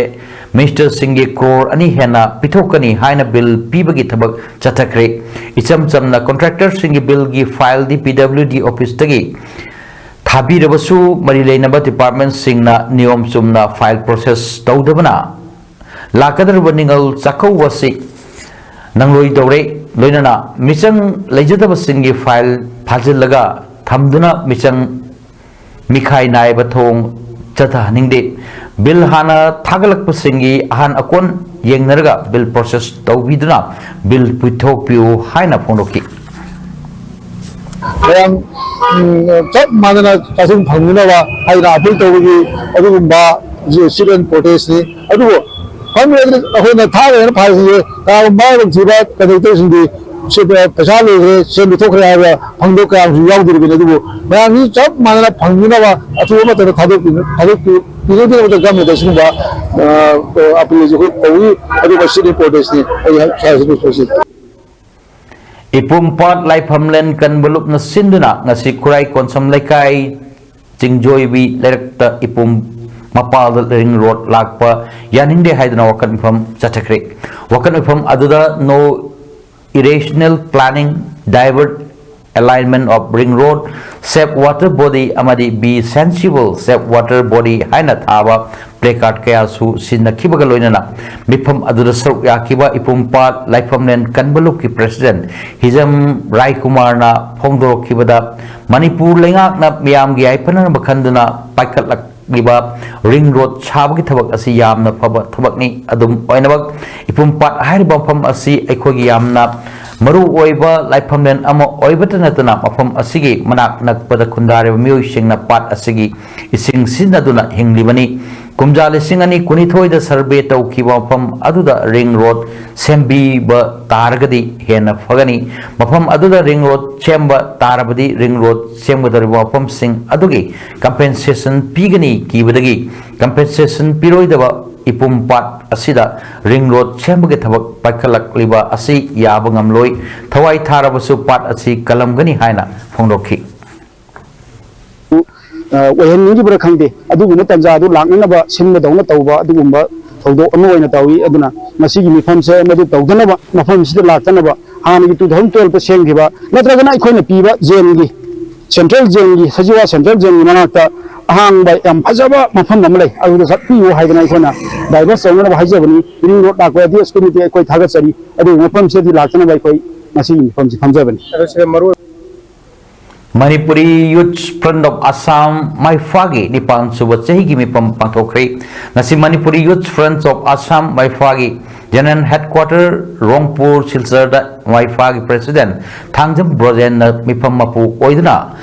ꯃꯤꯅꯤꯁꯇꯔꯁꯤꯡꯒꯤ ꯀ꯭ꯔꯣꯔ ꯑꯅꯤ ꯍꯦꯟꯅ ꯄꯤꯊꯣꯛꯀꯅꯤ ꯍꯥꯏꯅ ꯕꯤꯜ ꯄꯤꯕꯒꯤ ꯊꯕꯛ ꯆꯠꯊꯈ꯭ꯔꯦ꯫ ꯏꯆꯝ ꯆꯝꯅ ꯀꯟꯇ꯭ꯔꯦꯛꯇꯔꯁꯤꯡꯒꯤ ꯕꯤꯜꯒꯤ ꯐꯥꯏꯜꯗꯤ ꯄꯤ ꯗꯕ꯭ꯂꯤꯎ ꯗꯤ ꯑꯣꯐꯤꯁꯇꯒꯤ ꯊꯥꯕꯤꯔꯕꯁꯨ ꯃꯔꯤ ꯂꯩꯅꯕ ꯗꯤꯄꯥꯔꯠꯃꯦꯟꯠꯁꯤꯡꯅ ꯅꯤꯌꯣꯝ ꯆꯨꯝꯅ ꯐꯥꯏꯜ ꯄ꯭ꯔꯣꯁꯦꯁ ꯇꯧꯗꯕꯅ ꯂꯥꯛꯀꯗꯧꯔꯤꯕ ꯅꯤꯉꯣꯜ ꯆꯥꯛꯀꯧꯕ ꯑꯁꯤ ꯅꯪꯂꯣꯏꯗꯧꯔꯦ꯫ ꯂꯣꯏꯅꯅ ꯃꯤꯆꯪ ꯂꯩꯖꯗꯕꯁꯤꯡꯒꯤ ꯐꯥꯏꯜ ꯐꯥꯖꯤꯜꯂꯒ ꯊꯝꯗꯨꯅ ꯃꯤꯆꯪ ꯃꯤꯈꯥꯏ ꯅꯥꯏꯕ ꯊꯧꯑꯣꯡ ꯆꯠꯊꯍꯟꯅꯤꯡꯗꯦ꯫ ꯕꯤꯜ ꯍꯥꯟꯅ ꯊꯥꯒꯠꯂꯛꯄꯁꯤꯡꯒꯤ ꯑꯍꯥꯟ ꯑꯀꯣꯟ ꯌꯦꯡꯅꯔꯒ ꯕꯤꯜ ꯄ꯭ꯔꯣꯁꯦꯁ ꯇꯧꯕꯤꯗꯨꯅ ꯕꯤꯜ ꯄꯨꯊꯣꯛꯄꯤꯌꯨ ꯍꯥꯏꯅ ꯐꯣꯡꯗꯣꯛꯈꯤ꯫ ꯃꯌꯥꯝ ꯎꯝ, ꯆꯞ ꯃꯥꯟꯅꯅ ꯆꯥꯛꯁꯤꯡ ꯐꯪꯅꯅꯕ ꯍꯥꯏꯅ ꯑꯥꯄꯤꯜ ꯇꯧꯕꯒꯤ ꯑꯗꯨꯒꯨꯝꯕ ꯁꯤꯠ ꯑꯦꯟ ꯄ꯭ꯔꯣꯇꯦꯁꯅꯤ꯫ ꯑꯗꯨꯕꯨ ꯐꯪꯗ꯭ꯔꯒꯗꯤ ꯑꯩꯈꯣꯏꯅ ꯊꯥꯒꯗꯕ ꯐꯥꯏꯜꯁꯤꯡꯁꯦ ꯀꯅꯥꯒꯨꯝꯕ ꯍꯥꯏꯕ ꯊꯤꯕ ꯀꯟꯗꯛꯇꯔꯁꯤꯡꯗꯤ ꯁꯤ ꯄꯩꯁꯥ ꯂꯣꯏꯈ꯭ꯔꯦ, ꯁꯦꯟ ꯂꯧꯊꯣꯛꯈ꯭ꯔꯦ ꯍꯥꯏꯕ ꯐꯪꯗꯕ ꯀꯌꯥ ꯑꯃꯁꯨ ꯌꯥꯎꯗꯣꯔꯤꯕꯅꯤ꯫ ꯑꯗꯨꯕꯨ ꯃꯌꯥꯝꯁꯤ ꯆꯞ ꯃꯥꯟꯅꯅ ꯐꯪꯅꯅꯕ ꯑꯊꯨꯕ ꯃꯇꯝꯗ ꯊꯥꯗꯣꯛꯄꯤ-, ꯊꯥꯗꯣꯛꯄꯤ-, ꯄꯤꯅꯕꯒꯤꯗꯃꯛꯇ ꯒꯃꯦꯟꯗ ꯁꯤꯒꯨꯝꯕ, ꯑ, ꯑ, ꯑꯄꯤꯜ ꯑꯁꯤ ꯑꯩꯈꯣꯏ ꯇꯧꯏ꯫ ꯑꯗꯨꯒ ꯁꯤꯠ ꯏꯝꯄꯣꯔꯇꯦꯟꯁꯅꯤ ꯑꯩ ꯁ꯭ꯋꯥꯏꯁꯤꯗ ꯂꯣꯏꯁꯤꯟ-꯫ ꯏꯄꯨꯝ ꯄꯥꯠ ꯂꯥꯏꯐꯝꯂꯦꯟ ꯀꯟꯕ ꯂꯨꯞꯅ ꯁꯤꯟꯗꯨꯅ ꯉꯁꯤ ꯈꯨꯔꯥꯏ ꯀꯣꯟꯁꯝ ꯂꯩꯀꯥꯏ ꯆꯤꯡꯖꯣꯏꯕꯤ ꯂꯩꯔꯛꯇ ꯏꯄꯨꯝ ꯃꯄꯥꯜꯗ ꯔꯤꯡ ꯔꯣꯗ ꯂꯥꯛꯄ ꯌꯥꯅꯤꯡꯗꯦ ꯍꯥꯏꯗꯨꯅ ꯋꯥꯀꯠ ꯃꯤꯐꯝ ꯆꯠꯊꯈ꯭ꯔꯦ꯫ ꯋꯥꯀꯠ ꯃꯤꯐꯝ ꯑꯗꯨꯗ no irrational planning, divert alignment of ring road, save water body ꯑꯃꯗꯤ be sensible, save water body ꯍꯥꯏꯅ ꯊꯥꯕ placard ꯀꯌꯥꯁꯨ ꯁꯤꯖꯤꯟꯅꯈꯤꯕꯒ ꯂꯣꯏꯅꯅ ꯃꯤꯐꯝ ꯑꯗꯨꯗ ꯁꯔꯨꯛ ꯌꯥꯈꯤꯕ ꯏꯄꯨꯝ ꯄꯥꯠ ꯂꯥꯏꯐꯝꯂꯦꯟ ꯀꯟꯕ ꯂꯨꯞꯀꯤ president ꯍꯤꯖꯝ ꯔꯥꯏꯀꯨꯃꯥꯔꯅ ꯐꯣꯡꯗꯣꯔꯛꯈꯤꯕꯗ, ꯃꯅꯤꯄꯨꯔ ꯂꯩꯉꯥꯛꯅ ꯃꯤꯌꯥꯝꯒꯤ ꯌꯥꯏꯐꯅꯅꯕ ꯈꯟꯗꯨꯅ ꯄꯥꯏꯈꯠꯂꯛꯂꯤꯕ ꯔꯤꯡ ꯔꯣꯗ ꯁꯥꯕꯒꯤ ꯊꯕꯛ ꯑꯁꯤ ꯌꯥꯝꯅ ꯐꯕ ꯊꯕꯛꯅꯤ꯫ ꯑꯗꯨꯝ ꯑꯣꯏꯅꯃꯛ, ꯏꯄꯨꯝ ꯄꯥꯠ ꯍꯥꯏꯔꯤꯕ ꯃꯐꯝ ꯑꯁꯤ ꯑꯩꯈꯣꯏꯒꯤ ꯌꯥꯝꯅ ꯃꯔꯨ ꯑꯣꯏꯕ ꯂꯥꯏꯐꯝꯂꯦꯟ ꯑꯃ ꯑꯣꯏꯕꯇ ꯅꯠꯇꯅ, ꯃꯐꯝ ꯑꯁꯤꯒꯤ ꯃꯅꯥꯛ ꯅꯛꯄꯗ ꯈꯨꯟꯗꯥꯔꯤꯕ ꯃꯤꯑꯣꯏꯁꯤꯡꯅ ꯄꯥꯠ ꯑꯁꯤꯒꯤ ꯏꯁꯤꯡ ꯁꯤꯖꯤꯟꯅꯗꯨꯅ ꯍꯤꯡꯂꯤꯕꯅꯤ꯫ ꯀꯨꯝꯖꯥ ꯂꯤꯁꯤꯡ ꯑꯅꯤ ꯀꯨꯟꯅꯤꯊꯣꯏꯗ survey ꯇꯧꯈꯤꯕ ꯃꯐꯝ ꯑꯗꯨꯗ ꯔꯤꯡ ꯔꯣꯗ ꯁꯦꯝꯕꯤꯕ ꯇꯥꯔꯒꯗꯤ ꯍꯦꯟꯅ ꯐꯒꯅꯤ꯫ ꯃꯐꯝ ꯑꯗꯨꯗ ꯔꯤꯡ ꯔꯣꯗ ꯁꯦꯝꯕ ꯇꯥꯔꯕꯗꯤ, ꯔꯤꯡ ꯔꯣꯗ ꯁꯦꯝꯒꯗꯧꯔꯤꯕ ꯃꯐꯝꯁꯤꯡ ꯑꯗꯨꯒꯤ compensation ꯄꯤꯒꯅꯤ ꯀꯤꯕꯗꯒꯤ, compensation ꯄꯤꯔꯣꯏꯗꯕ ꯏꯄꯨꯝ ꯄꯥꯠ ꯑꯁꯤꯗ ꯔꯤꯡ ꯔꯣꯗ ꯁꯦꯝꯕꯒꯤ ꯊꯕꯛ ꯄꯥꯏꯈꯠꯂꯛꯂꯤꯕ ꯑꯁꯤ ꯌꯥꯕ ꯉꯝꯂꯣꯏ꯫ ꯊꯋꯥꯏ ꯊꯥꯔꯕꯁꯨ ꯄꯥꯠ ꯑꯁꯤ ꯀꯜꯂꯝꯒꯅꯤ ꯍꯥꯏꯅ ꯐꯣꯡꯗꯣꯛꯈꯤ꯫ ꯑ, ꯑꯣꯏꯍꯟꯅꯤꯡꯈꯤꯕ꯭ꯔꯥ ꯈꯪꯗꯦ, ꯑꯗꯨꯒꯨꯝꯕ ꯇꯥꯟꯖꯥꯗꯨ ꯂꯥꯛꯅꯅꯕ ꯁꯤꯟꯕꯗꯧꯅ ꯇꯧꯕ ꯑꯗꯨꯒꯨꯝꯕ ꯊꯧꯗꯣꯛ ꯑꯃ ꯑꯣꯏꯅ ꯇꯧꯏ꯫ ꯑꯗꯨꯅ ꯃꯁꯤꯒꯤ ꯃꯤꯐꯝꯁꯦ ꯃꯗꯨ ꯇꯧꯗꯅꯕ, ꯃꯐꯝꯁꯤꯗ ꯂꯥꯛꯇꯅꯕ, ꯍꯥꯟꯅꯒꯤ two thousand twelve ꯇ ꯁꯦꯝꯈꯤꯕ ꯅꯠꯇ꯭ꯔꯒꯅ ꯑꯩꯈꯣꯏꯅ ꯄꯤꯕ ꯖꯦꯜꯒꯤ, central ꯖꯦꯜꯒꯤ, ꯁꯖꯤꯋꯥ central ꯖꯦꯜꯒꯤ ꯃꯅꯥꯛꯇ ꯑꯍꯥꯡꯕ ꯌꯥꯝ ꯐꯖꯕ ꯃꯐꯝ ꯑꯃ ꯂꯩ, ꯑꯗꯨꯗ ꯆꯠꯄꯤꯌꯨ ꯍꯥꯏꯗꯅ ꯑꯩꯈꯣꯏꯅ divert ꯇꯧꯅꯅꯕ ꯍꯥꯏꯖꯕꯅꯤ꯫ ꯔꯤꯡ ꯔꯣꯗ ꯂꯥꯛꯄ ꯑꯗꯨ ꯑꯁꯨꯛꯀꯤ ꯃꯇꯤꯛ ꯑꯩꯈꯣꯏ ꯊꯥꯒꯠꯆꯔꯤ꯫ ꯑꯗꯨꯒꯤ ꯃꯐꯝꯁꯤꯗꯗꯤ ꯂꯥꯛꯇꯅꯕ ꯑꯩꯈꯣꯏ ꯉꯁꯤꯒꯤ ꯃꯐꯝꯁꯤ ꯐꯝꯖꯕꯅꯤ꯫ Manipuri Youth Front of Assam ꯃꯥꯏꯐꯥꯒꯤ ꯅꯤꯄꯥꯟ ꯁꯨꯕ ꯆꯍꯤꯒꯤ ꯃꯤꯐꯝ ꯄꯥꯡꯊꯣꯛꯈ꯭ꯔꯦ꯫ ꯉꯁꯤ Manipuri Youth Front of Assam ꯃꯥꯏꯐꯥꯒꯤ General Headquarter ꯔꯣꯡꯄꯨꯔ ꯁꯤꯜꯆꯔꯗ ꯃꯥꯏꯐꯥꯒꯤ President Thangjam ꯕ꯭ꯔꯣꯖꯦꯟꯅ ꯃꯤꯐꯝ ꯃꯄꯨ ꯑꯣꯏꯗꯨꯅ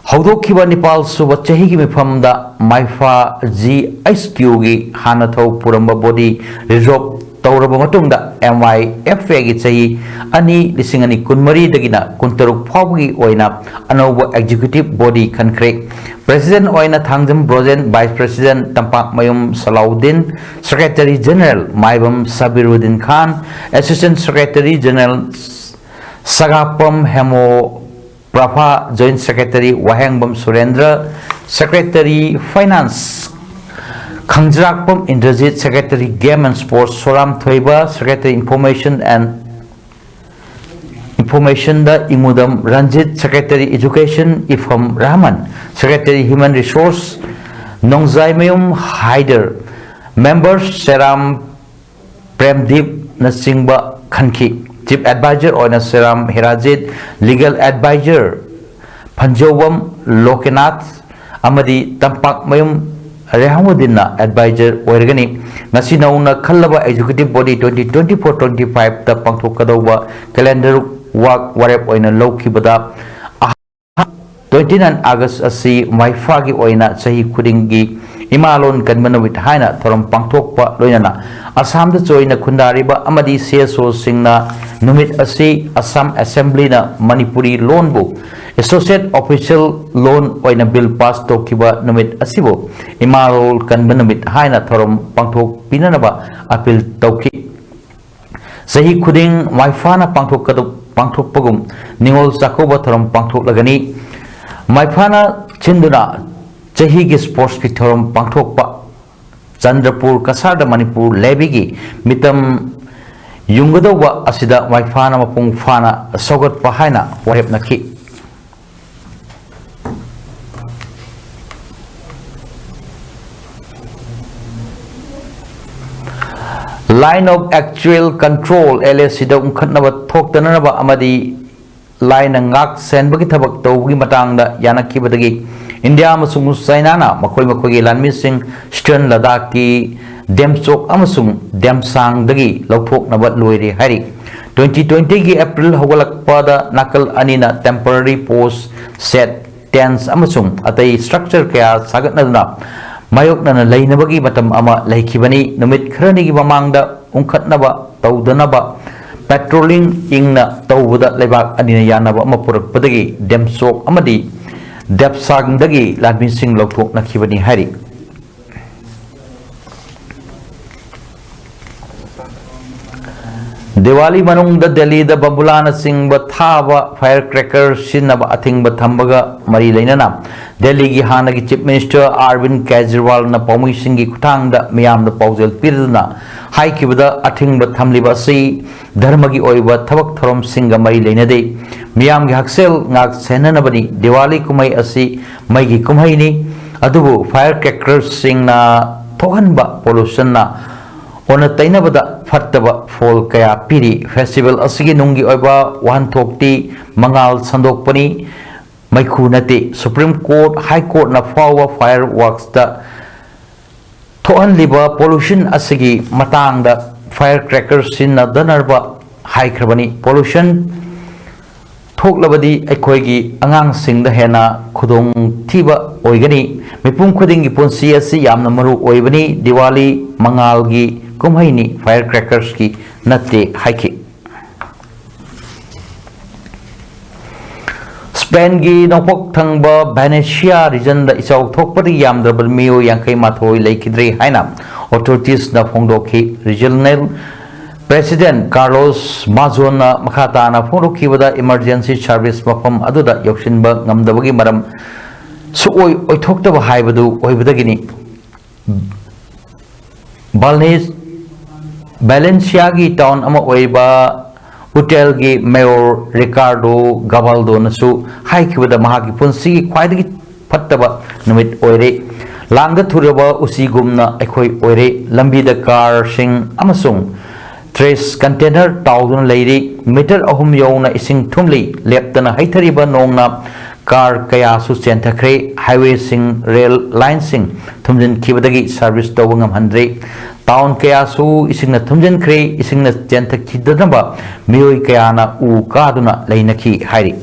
ꯍꯧꯗꯣꯛꯈꯤꯕ ꯅꯤꯄꯥꯜ ꯁꯨꯕ ꯆꯍꯤꯒꯤ ꯃꯤꯐꯝꯗ ꯃꯥꯏꯐꯥ ꯖꯤ ꯑꯩꯆ ꯀ꯭ꯌꯨꯒꯤ ꯍꯥꯟꯅ ꯊꯧ ꯄꯨꯔꯝꯕ body resolve ꯇꯧꯔꯕ ꯃꯇꯨꯡꯗ, M Y F A ꯒꯤ ꯆꯍꯤ ꯑꯅꯤ, ꯂꯤꯁꯤꯡ ꯑꯅꯤ ꯀꯨꯟꯃꯔꯤꯗꯒꯤꯅ ꯀꯨꯟꯇꯔꯨꯛ ꯐꯥꯎꯕꯒꯤ ꯑꯣꯏꯅ ꯑꯅꯧꯕ executive body ꯈꯟꯈ꯭ꯔꯦ꯫ President ꯑꯣꯏꯅ Thangjam Brojen, Vice President ꯇꯝꯄꯥꯛꯃꯌꯨꯝ ꯁꯂꯥꯎꯗꯤꯟ, Secretary General Maibam ꯁꯕꯤꯔꯨꯗꯤꯟ Khan, Assistant Secretary General ꯁꯒꯥꯄꯝ ꯍꯦꯃꯣ Prabha, Joint Secretary Wahengbam ꯁꯨꯔꯦꯟꯗ꯭ꯔ, Secretary Finance ꯈꯪꯖ꯭ꯔꯥꯛꯄꯝ Indrajit, Secretary Game and Sports ꯁꯣꯔꯥꯝ ꯊꯣꯏꯕ, Secretary Information and Information the ꯏꯉꯨꯗꯝ Ranjit, Secretary Education Ipham Rahman, Secretary Human Resource ꯅꯣꯡꯖꯥꯏꯃꯌꯨꯝ Hyder, Members ꯁꯦꯔꯥꯝ ꯄ꯭ꯔꯦꯝꯗꯤꯞꯅꯆꯤꯡꯕ ꯈꯟꯈꯤ꯫ Chief Advisor ꯑꯣꯏꯅ ꯁꯦꯔꯥꯝ ꯍꯤꯔꯥꯖꯤꯠ, Legal Advisor ꯐꯟꯖꯧꯕꯝ ꯂꯣꯀꯦꯅꯥꯊ ꯑꯃꯗꯤ ꯇꯝꯄꯥꯛꯃꯌꯨꯝ ꯔꯦꯍꯥꯃꯨꯗꯤꯟꯅ Advisor ꯑꯣꯏꯔꯒꯅꯤ꯫ ꯉꯁꯤ ꯅꯧꯅ ꯈꯜꯂꯕ Executive Body twenty twenty-four twenty-five ꯇ ꯄꯥꯡꯊꯣꯛꯀꯗꯧꯕ calendar ꯋꯥꯛ ꯋꯥꯔꯦꯞ ꯑꯣꯏꯅ ꯂꯧꯈꯤꯕꯗ, twenty nine August ꯑꯁꯤ ꯃꯥꯏꯐꯥꯒꯤ ꯑꯣꯏꯅ ꯆꯍꯤ ꯈꯨꯗꯤꯡꯒꯤ ꯏꯃꯥ ꯂꯣꯟ ꯀꯟꯕ ꯅꯨꯃꯤꯠ ꯍꯥꯏꯅ ꯊꯧꯔꯝ ꯄꯥꯡꯊꯣꯛꯄ ꯂꯣꯏꯅꯅ, ꯑꯁꯥꯝꯗ ꯆꯣꯏꯅ ꯈꯨꯟꯗꯥꯔꯤꯕ ꯑꯃꯗꯤ C S O ꯁꯤꯡꯅ ꯅꯨꯃꯤꯠ ꯑꯁꯤ ꯑꯁꯥꯝ Assembly ꯅ ꯃꯅꯤꯄꯨꯔꯤ ꯂꯣꯟꯕꯨ Associate Official ꯂꯣꯟ ꯑꯣꯏꯅ Bill pass ꯇꯧꯈꯤꯕ ꯅꯨꯃꯤꯠ ꯑꯁꯤꯕꯨ ꯏꯃꯥ ꯂꯣꯟ ꯀꯟꯕ ꯅꯨꯃꯤꯠ ꯍꯥꯏꯅ ꯊꯧꯔꯝ ꯄꯥꯡꯊꯣꯛꯄꯤꯅꯅꯕ appeal ꯇꯧꯈꯤ꯫ ꯆꯍꯤ ꯈꯨꯗꯤꯡ ꯃꯥꯏꯐꯥꯅ ꯄꯥꯡꯊꯣꯛꯀꯗ-, ꯄꯥꯡꯊꯣꯛꯄꯒꯨꯝ ꯅꯤꯉꯣꯜ ꯆꯥꯛꯀꯧꯕ ꯊꯧꯔꯝ ꯄꯥꯡꯊꯣꯛꯂꯒꯅꯤ꯫ ꯃꯥꯏꯐꯥꯅ ꯁꯤꯟꯗꯨꯅ ꯆꯍꯤꯒꯤ sports ꯀꯤ ꯊꯧꯔꯝ ꯄꯥꯡꯊꯣꯛꯄ, ꯆꯟꯗ꯭ꯔꯄꯨꯔ ꯀꯁꯥꯔꯗ ꯃꯅꯤꯄꯨꯔ ꯂꯦꯚꯤꯒꯤ ꯃꯤꯇꯝ ꯌꯨꯡꯒꯗꯧꯕ ꯑꯁꯤꯗ ꯃꯥꯏꯐꯥꯅ ꯃꯄꯨꯡ ꯐꯥꯅ ꯁꯧꯒꯠꯄ ꯍꯥꯏꯅ ꯋꯥꯔꯦꯞꯅꯈꯤ꯫ Line of Actual Control, L A C ꯗ ꯎꯪꯈꯠꯅꯕ ꯊꯣꯛꯇꯅꯅꯕ ꯑꯃꯗꯤ ꯂꯥꯏꯅ ꯉꯥꯛ ꯁꯦꯟꯕꯒꯤ ꯊꯕꯛ ꯇꯧꯕꯒꯤ ꯃꯇꯥꯡꯗ ꯌꯥꯅꯈꯤꯕꯗꯒꯤ, ꯏꯟꯗꯤꯌꯥ ꯑꯃꯁꯨꯡ ꯆꯥꯏꯅꯥꯅ ꯃꯈꯣꯏ ꯃꯈꯣꯏꯒꯤ ꯂꯥꯟꯃꯤꯁꯤꯡ Eastern ꯂꯗꯥꯈꯀꯤ ꯗꯦꯝꯆꯣꯛ ꯑꯃꯁꯨꯡ ꯗꯦꯝꯁꯥꯡꯗꯒꯤ ꯂꯧꯊꯣꯛꯅꯕ ꯂꯣꯏꯔꯦ ꯍꯥꯏꯔꯤ꯫ Twenty twenty ꯒꯤ April ꯍꯧꯒꯠꯂꯛꯄꯗ ꯅꯥꯀꯜ ꯑꯅꯤꯅ temporary post shed, tents ꯑꯃꯁꯨꯡ ꯑꯇꯩ structure ꯀꯌꯥ ꯁꯥꯒꯠꯅꯗꯨꯅ ꯃꯥꯌꯣꯛꯅꯅ ꯂꯩꯅꯕꯒꯤ ꯃꯇꯝ ꯑꯃ ꯂꯩꯈꯤꯕꯅꯤ꯫ ꯅꯨꯃꯤꯠ ꯈꯔꯅꯤꯒꯤ ꯃꯃꯥꯡꯗ ꯎꯪꯈꯠꯅꯕ ꯇꯧꯗꯅꯕ ꯄꯦꯇ꯭ꯔꯣꯂꯤꯡ ꯏꯪꯅ ꯇꯧꯕꯗ ꯂꯩꯕꯥꯛ ꯑꯅꯤꯅ ꯌꯥꯅꯕ ꯑꯃ ꯄꯨꯔꯛꯄꯗꯒꯤ ꯗꯦꯝꯆꯣꯛ ꯑꯃꯗꯤ ꯗꯦꯞꯁꯥꯡꯗꯒꯤ ꯂꯥꯟꯃꯤꯁꯤꯡ ꯂꯧꯊꯣꯛꯅꯈꯤꯕꯅꯤ ꯍꯥꯏꯔꯤ꯫ ꯗꯤꯋꯥꯂꯤ ꯃꯅꯨꯡꯗ ꯗꯦꯜꯂꯤꯗ ꯕꯝꯕꯨꯂꯥꯅꯆꯤꯡꯕ ꯊꯥꯕ, ꯐꯥꯌꯔ ꯀ꯭ꯔꯦꯀꯔ ꯁꯤꯖꯤꯟꯅꯕ ꯑꯊꯤꯡꯕ ꯊꯝꯕꯒ ꯃꯔꯤ ꯂꯩꯅꯅ ꯗꯦꯜꯂꯤꯒꯤ ꯍꯥꯟꯅꯒꯤ ꯆꯤꯐ ꯃꯤꯅꯤꯁꯇꯔ ꯑꯥꯔꯕꯤꯟ ꯀꯦꯖꯔꯤꯋꯥꯜꯅ ꯄꯥꯎꯃꯤꯁꯤꯡꯒꯤ ꯈꯨꯠꯊꯥꯡꯗ ꯃꯤꯌꯥꯝꯗ ꯄꯥꯎꯖꯦꯜ ꯄꯤꯗꯨꯅ ꯍꯥꯏꯈꯤꯕꯗ, ꯑꯊꯤꯡꯕ ꯊꯝꯂꯤꯕ ꯑꯁꯤ ꯙꯔꯃꯒꯤ ꯑꯣꯏꯕ ꯊꯕꯛ ꯊꯧꯔꯝꯁꯤꯡꯒ ꯃꯔꯤ ꯂꯩꯅꯗꯦ꯫ ꯃꯤꯌꯥꯝꯒꯤ ꯍꯛꯁꯦꯜ ꯉꯥꯛ ꯁꯦꯟꯅꯅꯕꯅꯤ꯫ ꯗꯤꯋꯥꯂꯤ ꯀꯨꯝꯍꯩ ꯑꯁꯤ ꯃꯩꯒꯤ ꯀꯨꯝꯍꯩꯅꯤ, ꯑꯗꯨꯕꯨ ꯐꯥꯌꯔ ꯀ꯭ꯔꯦꯀꯔꯁꯤꯡꯅ ꯊꯣꯛꯍꯟꯕ ꯄꯣꯂꯨꯁꯟꯅ ꯑꯣꯟꯅ ꯇꯩꯅꯕꯗ ꯐꯠꯇꯕ ꯐꯣꯜ ꯀꯌꯥ ꯄꯤꯔꯤ꯫ ꯐꯦꯁꯇꯤꯚꯦꯜ ꯑꯁꯤꯒꯤ ꯅꯨꯡꯒꯤ ꯑꯣꯏꯕ ꯋꯥꯍꯟꯊꯣꯛꯇꯤ ꯃꯉꯥꯜ ꯁꯟꯗꯣꯛꯄꯅꯤ, ꯃꯩꯈꯨ ꯅꯠꯇꯦ꯫ ꯁꯨꯄ꯭ꯔꯤꯝ ꯀꯣꯔꯠ, ꯍꯥꯏ ꯀꯣꯔꯠꯅ ꯐꯥꯎꯕ ꯐꯥꯌꯔ ꯋꯥꯔꯛꯁꯇ ꯊꯣꯛꯍꯜꯂꯤꯕ ꯄꯣꯂꯨꯁꯟ ꯑꯁꯤꯒꯤ ꯃꯇꯥꯡꯗ ꯐꯥꯌꯔ ꯀ꯭ꯔꯦꯀꯔ ꯁꯤꯖꯤꯟꯅꯗꯅꯕ ꯍꯥꯏꯈ꯭ꯔꯕꯅꯤ꯫ ꯄꯣꯂꯨꯁꯟ ꯊꯣꯛꯂꯕꯗꯤ ꯑꯩꯈꯣꯏꯒꯤ ꯑꯉꯥꯡꯁꯤꯡꯗ ꯍꯦꯟꯅ ꯈꯨꯗꯣꯡꯊꯤꯕ ꯑꯣꯏꯒꯅꯤ꯫ ꯃꯤꯄꯨꯝ ꯈꯨꯗꯤꯡꯒꯤ ꯄꯨꯟꯁꯤ ꯑꯁꯤ ꯌꯥꯝꯅ ꯃꯔꯨ ꯑꯣꯏꯕꯅꯤ꯫ ꯗꯤꯋꯥꯂꯤ ꯃꯉꯥꯜꯒꯤ ꯀꯨꯝꯍꯩꯅꯤ, ꯐꯥꯌꯔ ꯀ꯭ꯔꯦꯀꯔꯁꯀꯤ ꯅꯠꯇꯦ ꯍꯥꯏꯈꯤ꯫ ꯁ꯭ꯄꯦꯟꯒꯤ ꯅꯣꯡꯄꯣꯛ ꯊꯪꯕ ꯚꯦꯅꯦꯁꯤꯌꯥ ꯔꯤꯖꯟꯗ ꯏꯆꯥꯎ ꯊꯣꯛꯄꯗꯒꯤ ꯌꯥꯝꯗ꯭ꯔꯕꯗ ꯃꯤꯑꯣꯏ ꯌꯥꯡꯈꯩ ꯃꯥꯊꯣꯏ ꯂꯩꯈꯤꯗ꯭ꯔꯦ ꯍꯥꯏꯅ ꯑꯣꯊꯣꯔꯤꯇꯤꯁꯅ ꯐꯣꯡꯗꯣꯛꯈꯤ꯫ ꯔꯤꯖꯅꯦꯜ ꯄ꯭ꯔꯦꯁꯤꯗꯦꯟꯠ ꯀꯥꯔꯂꯣꯁ ꯃꯥꯖꯣꯟꯅ ꯃꯈꯥ ꯇꯥꯅ ꯐꯣꯡꯗꯣꯛꯈꯤꯕꯗ, ꯏꯃꯔꯖꯦꯟꯁꯤ ꯁꯔꯚꯤꯁ ꯃꯐꯝ ꯑꯗꯨꯗ ꯌꯧꯁꯤꯟꯕ ꯉꯝꯗꯕꯒꯤ ꯃꯔꯝ ꯁꯨꯛꯑꯣꯏ ꯑꯣꯏꯊꯣꯛꯇꯕ ꯍꯥꯏꯕꯗꯨ ꯑꯣꯏꯕꯗꯒꯤꯅꯤ꯫ ꯕꯥꯜꯅꯤꯁ, ꯚꯦꯂꯦꯟꯁꯤꯌꯥꯒꯤ ꯇꯥꯎꯟ ꯑꯃ ꯑꯣꯏꯔꯤꯕ ꯎꯇꯦꯜꯒꯤ ꯃꯦꯌꯣꯔ ꯔꯤꯀꯥꯔꯗꯣ ꯒꯥꯕꯥꯜꯗꯣꯅꯁꯨ ꯍꯥꯏꯈꯤꯕꯗ, ꯃꯍꯥꯛꯀꯤ ꯄꯨꯟꯁꯤꯒꯤ ꯈ꯭ꯋꯥꯏꯗꯒꯤ ꯐꯠꯇꯕ ꯅꯨꯃꯤꯠ ꯑꯣꯏꯔꯦ꯫ ꯂꯥꯡꯗ ꯊꯨꯔꯕ ꯎꯆꯤꯒꯨꯝꯅ ꯑꯩꯈꯣꯏ ꯑꯣꯏꯔꯦ꯫ ꯂꯝꯕꯤꯗ ꯀꯥꯔꯁꯤꯡ ꯑꯃꯁꯨꯡ ꯇ꯭ꯔꯦꯁ ꯀꯟꯇꯦꯅꯔ ꯇꯥꯎꯗꯨꯅ ꯂꯩꯔꯤ꯫ ꯃꯤꯇꯔ ꯑꯍꯨꯝ ꯌꯧꯅ ꯏꯁꯤꯡ ꯊꯨꯝꯂꯤ꯫ ꯂꯦꯞꯇꯅ ꯍꯩꯊꯔꯤꯕ ꯅꯣꯡꯅ ꯀꯥꯔ ꯀꯌꯥꯁꯨ ꯆꯦꯟꯊꯈ꯭ꯔꯦ꯫ ꯍꯥꯏꯋꯦꯁꯤꯡ, ꯔꯦꯜ ꯂꯥꯏꯟꯁꯤꯡ ꯊꯨꯝꯖꯤꯟꯈꯤꯕꯗꯒꯤ ꯁꯔꯚꯤꯁ ꯇꯧꯕ ꯉꯝꯍꯟꯗ꯭ꯔꯦ꯫ ꯇꯥꯎꯟ ꯀꯌꯥꯁꯨ ꯏꯁꯤꯡꯅ ꯊꯨꯝꯖꯤꯟꯈ꯭ꯔꯦ꯫ ꯏꯁꯤꯡꯅ ꯆꯦꯟꯊꯈꯤꯗꯅꯕ ꯃꯤꯑꯣꯏ ꯀꯌꯥꯅ ꯎ ꯀꯥꯗꯨꯅ ꯂꯩꯅꯈꯤ ꯍꯥꯏꯔꯤ꯫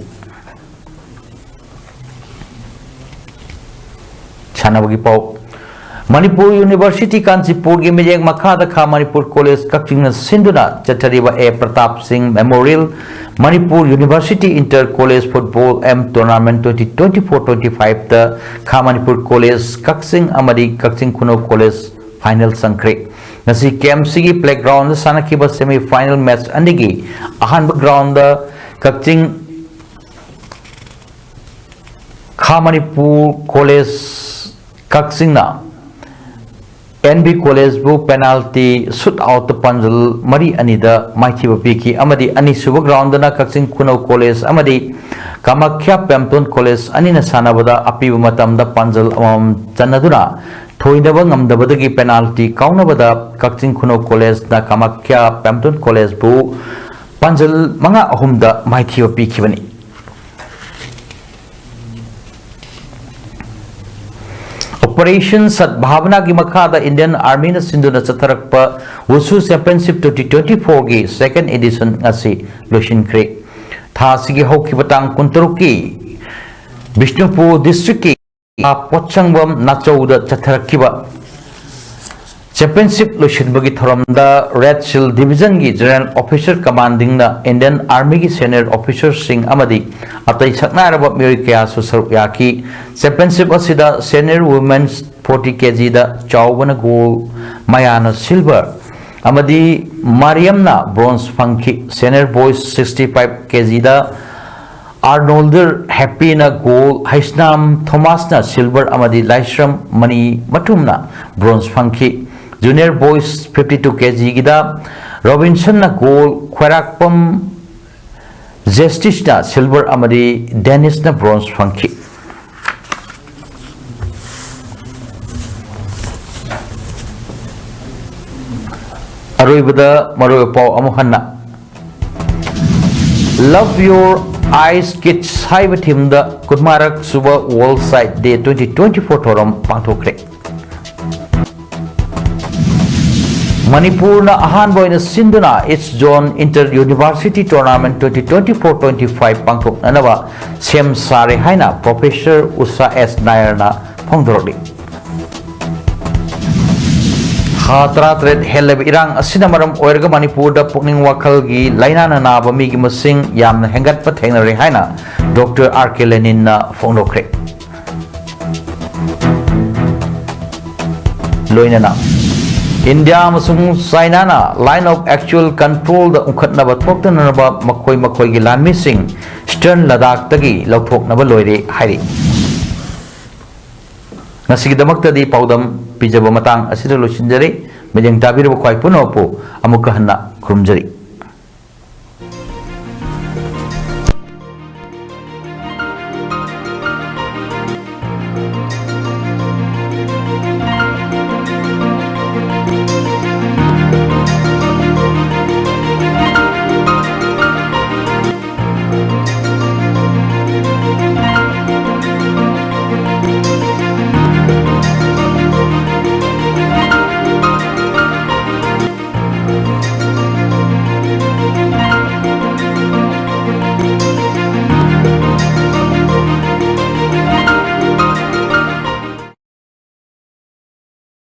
ꯁꯥꯟꯅꯕꯒꯤ ꯄꯥꯎ꯫ ꯃꯅꯤꯄꯨꯔ ꯌꯨꯅꯤꯚꯔꯁꯤꯇꯤ ꯀꯥꯟꯆꯤꯄꯨꯔꯒꯤ ꯃꯤꯠꯌꯦꯡ ꯃꯈꯥꯗ ꯈꯥ ꯃꯅꯤꯄꯨꯔ ꯀꯣꯂꯦꯖ ꯀꯛꯆꯤꯡꯅ ꯁꯤꯟꯗꯨꯅ ꯆꯠꯊꯔꯤꯕ A Pratap Singh memorial Manipur university inter college football M tournament twenty twenty four twenty five ꯇ ꯈꯥ ꯃꯅꯤꯄꯨꯔ ꯀꯣꯂꯦꯖ ꯀꯛꯆꯤꯡ ꯑꯃꯗꯤ ꯀꯛꯆꯤꯡ ꯈꯨꯅꯧ ꯀꯣꯂꯦꯖ ꯐꯥꯏꯅꯦꯜ ꯆꯪꯈ꯭ꯔꯦ꯫ ꯉꯁꯤ ꯀꯦ ꯑꯦꯝ ꯁꯤꯒꯤ ꯄ꯭ꯂꯦꯒ꯭ꯔꯥꯎꯟꯗ ꯁꯥꯟꯅꯈꯤꯕ ꯁꯦꯃꯤ ꯐꯥꯏꯅꯦꯜ ꯃꯦꯠꯆ ꯑꯅꯤꯒꯤ ꯑꯍꯥꯟꯕ ꯒ꯭ꯔꯥꯎꯟꯗ ꯀꯛꯆꯤꯡ ꯈꯥ ꯃꯅꯤꯄꯨꯔ ꯀꯣꯂꯦꯖ ꯀꯛꯆꯤꯡꯅ ꯑꯦꯟ ꯕꯤ ꯀꯣꯂꯦꯖꯕꯨ ꯄꯦꯅꯥꯜꯇꯤ ꯁꯨꯠ ꯑꯥꯎꯠꯇ ꯄꯥꯟꯖꯜ ꯃꯔꯤ ꯑꯅꯤꯗ ꯃꯥꯏꯊꯤꯕ ꯄꯤꯈꯤ ꯑꯃꯗꯤ ꯑꯅꯤꯁꯨꯕ ꯒ꯭ꯔꯥꯎꯟꯗꯅ ꯀꯛꯆꯤꯡ ꯈꯨꯅꯧ ꯀꯣꯂꯦꯖ ꯑꯃꯗꯤ ꯀꯥꯃꯥꯈ꯭ꯌꯥ ꯄꯦꯝꯇꯣꯟ ꯀꯣꯂꯦꯖ ꯑꯅꯤꯅ ꯁꯥꯟꯅꯕꯗ ꯑꯄꯤꯕ ꯃꯇꯝꯗ ꯄꯥꯟꯖꯜ ꯑꯃꯃꯝ ꯆꯟꯅꯗꯨꯅ ꯊꯣꯏꯅꯕ ꯉꯝꯗꯕꯗꯒꯤ ꯄꯦꯅꯥꯜꯇꯤ ꯀꯥꯎꯅꯕꯗ ꯀꯛꯆꯤꯡ ꯈꯨꯅꯧ ꯀꯣꯂꯦꯖꯅ ꯀꯥꯃꯥꯈ꯭ꯌꯥ ꯄꯦꯝꯇꯣꯟ ꯀꯣꯂꯦꯖꯕꯨ ꯄꯥꯟꯖꯜ ꯃꯉꯥ ꯑꯍꯨꯝꯗ ꯃꯥꯏꯊꯤꯕ ꯄꯤꯈꯤꯕꯅꯤ꯫ ꯑꯣꯄꯔꯦꯁꯟ ꯁꯠꯚꯥꯕꯅꯥꯒꯤ ꯃꯈꯥꯗ ꯏꯟꯗꯤꯌꯟ ꯑꯥꯔꯃꯤꯅ ꯁꯤꯟꯗꯨꯅ ꯆꯠꯊꯔꯛꯄ ꯋꯨꯁꯨ ꯆꯦꯝꯄꯤꯌꯟꯁꯤꯞ twenty twenty four ꯒꯤ ꯁꯦꯀꯦꯟ ꯏꯗꯤꯁꯟ ꯉꯁꯤ ꯂꯣꯏꯁꯤꯟꯈ꯭ꯔꯦ꯫ ꯊꯥ ꯑꯁꯤꯒꯤ ꯍꯧꯈꯤꯕ ꯇꯥꯡ ꯀꯨꯟꯇꯔꯨꯛꯀꯤ ꯕꯤꯁꯅꯨꯄꯨꯔ ꯗꯤꯁꯇ꯭ꯔꯤꯛꯀꯤ ꯄꯣꯠꯁꯪꯕꯝ ꯅꯥꯆꯧꯗ ꯆꯠꯊꯔꯛꯈꯤꯕ ꯆꯦꯝꯄꯤꯌꯟꯁꯤꯞ ꯂꯣꯏꯁꯤꯟꯕꯒꯤ ꯊꯧꯔꯝꯗ ꯔꯦꯗ ꯁꯤꯜ ꯗꯤꯕꯤꯖꯟꯒꯤ ꯖꯦꯅꯔꯦꯜ ꯑꯣꯐꯤꯁꯔ ꯀꯃꯥꯟꯗꯤꯡꯅ ꯏꯟꯗꯤꯌꯟ ꯑꯥꯔꯃꯤꯒꯤ ꯁꯦꯅꯤꯌꯔ ꯑꯣꯐꯤꯁꯔꯁꯤꯡ ꯑꯃꯗꯤ ꯑꯇꯩ ꯁꯛꯅꯥꯏꯔꯕ ꯃꯤꯑꯣꯏ ꯀꯌꯥꯁꯨ ꯁꯔꯨꯛ ꯌꯥꯈꯤ꯫ ꯆꯦꯝꯄꯤꯌꯟꯁꯤꯞ ꯑꯁꯤꯗ ꯁꯦꯅꯤꯌꯔ ꯋꯨꯃꯦꯟꯁ forty ꯀꯦꯖꯤꯗ ꯆꯥꯎꯕꯅ ꯒꯣꯜ, ꯃꯌꯥꯅ ꯁꯤꯜꯚꯔ ꯑꯃꯗꯤ ꯃꯥꯔꯤꯌꯝꯅ ꯕ꯭ꯔꯣꯟꯖ ꯐꯪꯈꯤ꯫ ꯁꯦꯅꯤꯌꯔ ꯕꯣꯏꯁ sixty five ꯀꯦꯖꯤꯗ ꯑꯥꯔꯅꯣꯜꯗꯔ ꯍꯦꯞꯄꯤꯅ ꯒꯣꯜ, ꯍꯩꯁꯅꯥꯝ ꯊꯣꯃꯥꯁꯅ ꯁꯤꯜꯚꯔ ꯑꯃꯗꯤ ꯂꯥꯏꯁ꯭ꯔꯝ ꯃꯅꯤ ꯃꯊꯨꯝꯅ ꯕ꯭ꯔꯣꯟꯖ ꯐꯪꯈꯤ꯫ ꯖꯨꯅꯤꯌꯔ ꯕꯣꯏꯁ fifty two ꯀꯦꯖꯤꯒꯤꯗ ꯔꯣꯕꯤꯟꯁꯟꯅ ꯒꯣꯜ, ꯈ꯭ꯋꯥꯏꯔꯥꯛꯄꯝ ꯖꯦꯁꯇꯤꯁꯅ ꯁꯤꯜꯚꯔ ꯑꯃꯗꯤ ꯗꯦꯅꯤꯁꯅ ꯕ꯭ꯔꯣꯟꯖ ꯐꯪꯈꯤ꯫ ꯑꯔꯣꯏꯕꯗ ꯃꯔꯨꯑꯣꯏꯕ ꯄꯥꯎ ꯑꯃꯨꯛ ꯍꯟꯅ꯫ Love Your Ice Kids ꯍꯥꯏꯕ ꯊꯤꯝꯗ ꯀꯨꯟꯃꯉꯥꯔꯛ ꯁꯨꯕ World Child Day twenty twenty four ꯊꯧꯔꯝ ꯄꯥꯡꯊꯣꯛꯈ꯭ꯔꯦ꯫ ꯃꯅꯤꯄꯨꯔꯅ ꯑꯍꯥꯟꯕ ꯑꯣꯏꯅ ꯁꯤꯟꯗꯨꯅ East Zone Inter University Tournament twenty twenty four twenty five ꯄꯥꯡꯊꯣꯛꯅꯅꯕ ꯁꯦꯝ ꯁꯥꯔꯦ ꯍꯥꯏꯅ ꯄ꯭ꯔꯣꯐꯦꯁꯔ ꯎꯁꯥ ꯑꯦꯁ ꯅꯥꯌꯔꯅ ꯐꯣꯡꯗꯣꯔꯛꯂꯤ꯫ ꯊꯥ ꯇꯔꯥꯇꯔꯦꯠ ꯍꯦꯜꯂꯕ ꯏꯔꯥꯡ ꯑꯁꯤꯅ ꯃꯔꯝ ꯑꯣꯏꯔꯒ ꯃꯅꯤꯄꯨꯔꯗ ꯄꯨꯛꯅꯤꯡ ꯋꯥꯈꯜꯒꯤ ꯂꯥꯏꯅꯥꯅ ꯅꯥꯕ ꯃꯤꯒꯤ ꯃꯁꯤꯡ ꯌꯥꯝꯅ ꯍꯦꯟꯒꯠꯄ ꯊꯦꯡꯅꯔꯦ ꯍꯥꯏꯅ ꯗꯣꯛꯇꯔ ꯑꯥꯔ ꯀꯦ ꯂꯦꯅꯤꯟꯅ ꯐꯣꯡꯗꯣꯛꯈ꯭ꯔꯦ꯫ ꯂꯣꯏꯅꯅ ꯏꯟꯗꯤꯌꯥ ꯑꯃꯁꯨꯡ ꯆꯥꯏꯅꯥꯅ Line of Actual Controlꯗ ꯎꯪꯈꯠꯅꯕ ꯊꯣꯛꯇꯅꯅꯕ ꯃꯈꯣꯏ ꯃꯈꯣꯏꯒꯤ ꯂꯥꯟꯃꯤꯁꯤꯡ ꯏꯁꯇꯔꯟ ꯂꯗꯥꯈꯇꯒꯤ ꯂꯧꯊꯣꯛꯅꯕ ꯂꯣꯏꯔꯦ ꯍꯥꯏꯔꯤ꯫ ꯉꯁꯤꯒꯤꯗꯃꯛꯇꯗꯤ ꯄꯥꯎꯗꯝ ꯄꯤꯖꯕ ꯃꯇꯥꯡ ꯑꯁꯤꯗ ꯂꯣꯏꯁꯤꯟꯖꯔꯤ꯫ ꯃꯤꯠꯌꯦꯡ ꯇꯥꯕꯤꯔꯕ ꯈ꯭ꯋꯥꯏ ꯄꯨꯝꯅꯃꯛꯄꯨ ꯑꯃꯨꯛꯀ ꯍꯟꯅ ꯈꯨꯔꯨꯝꯖꯔꯤ꯫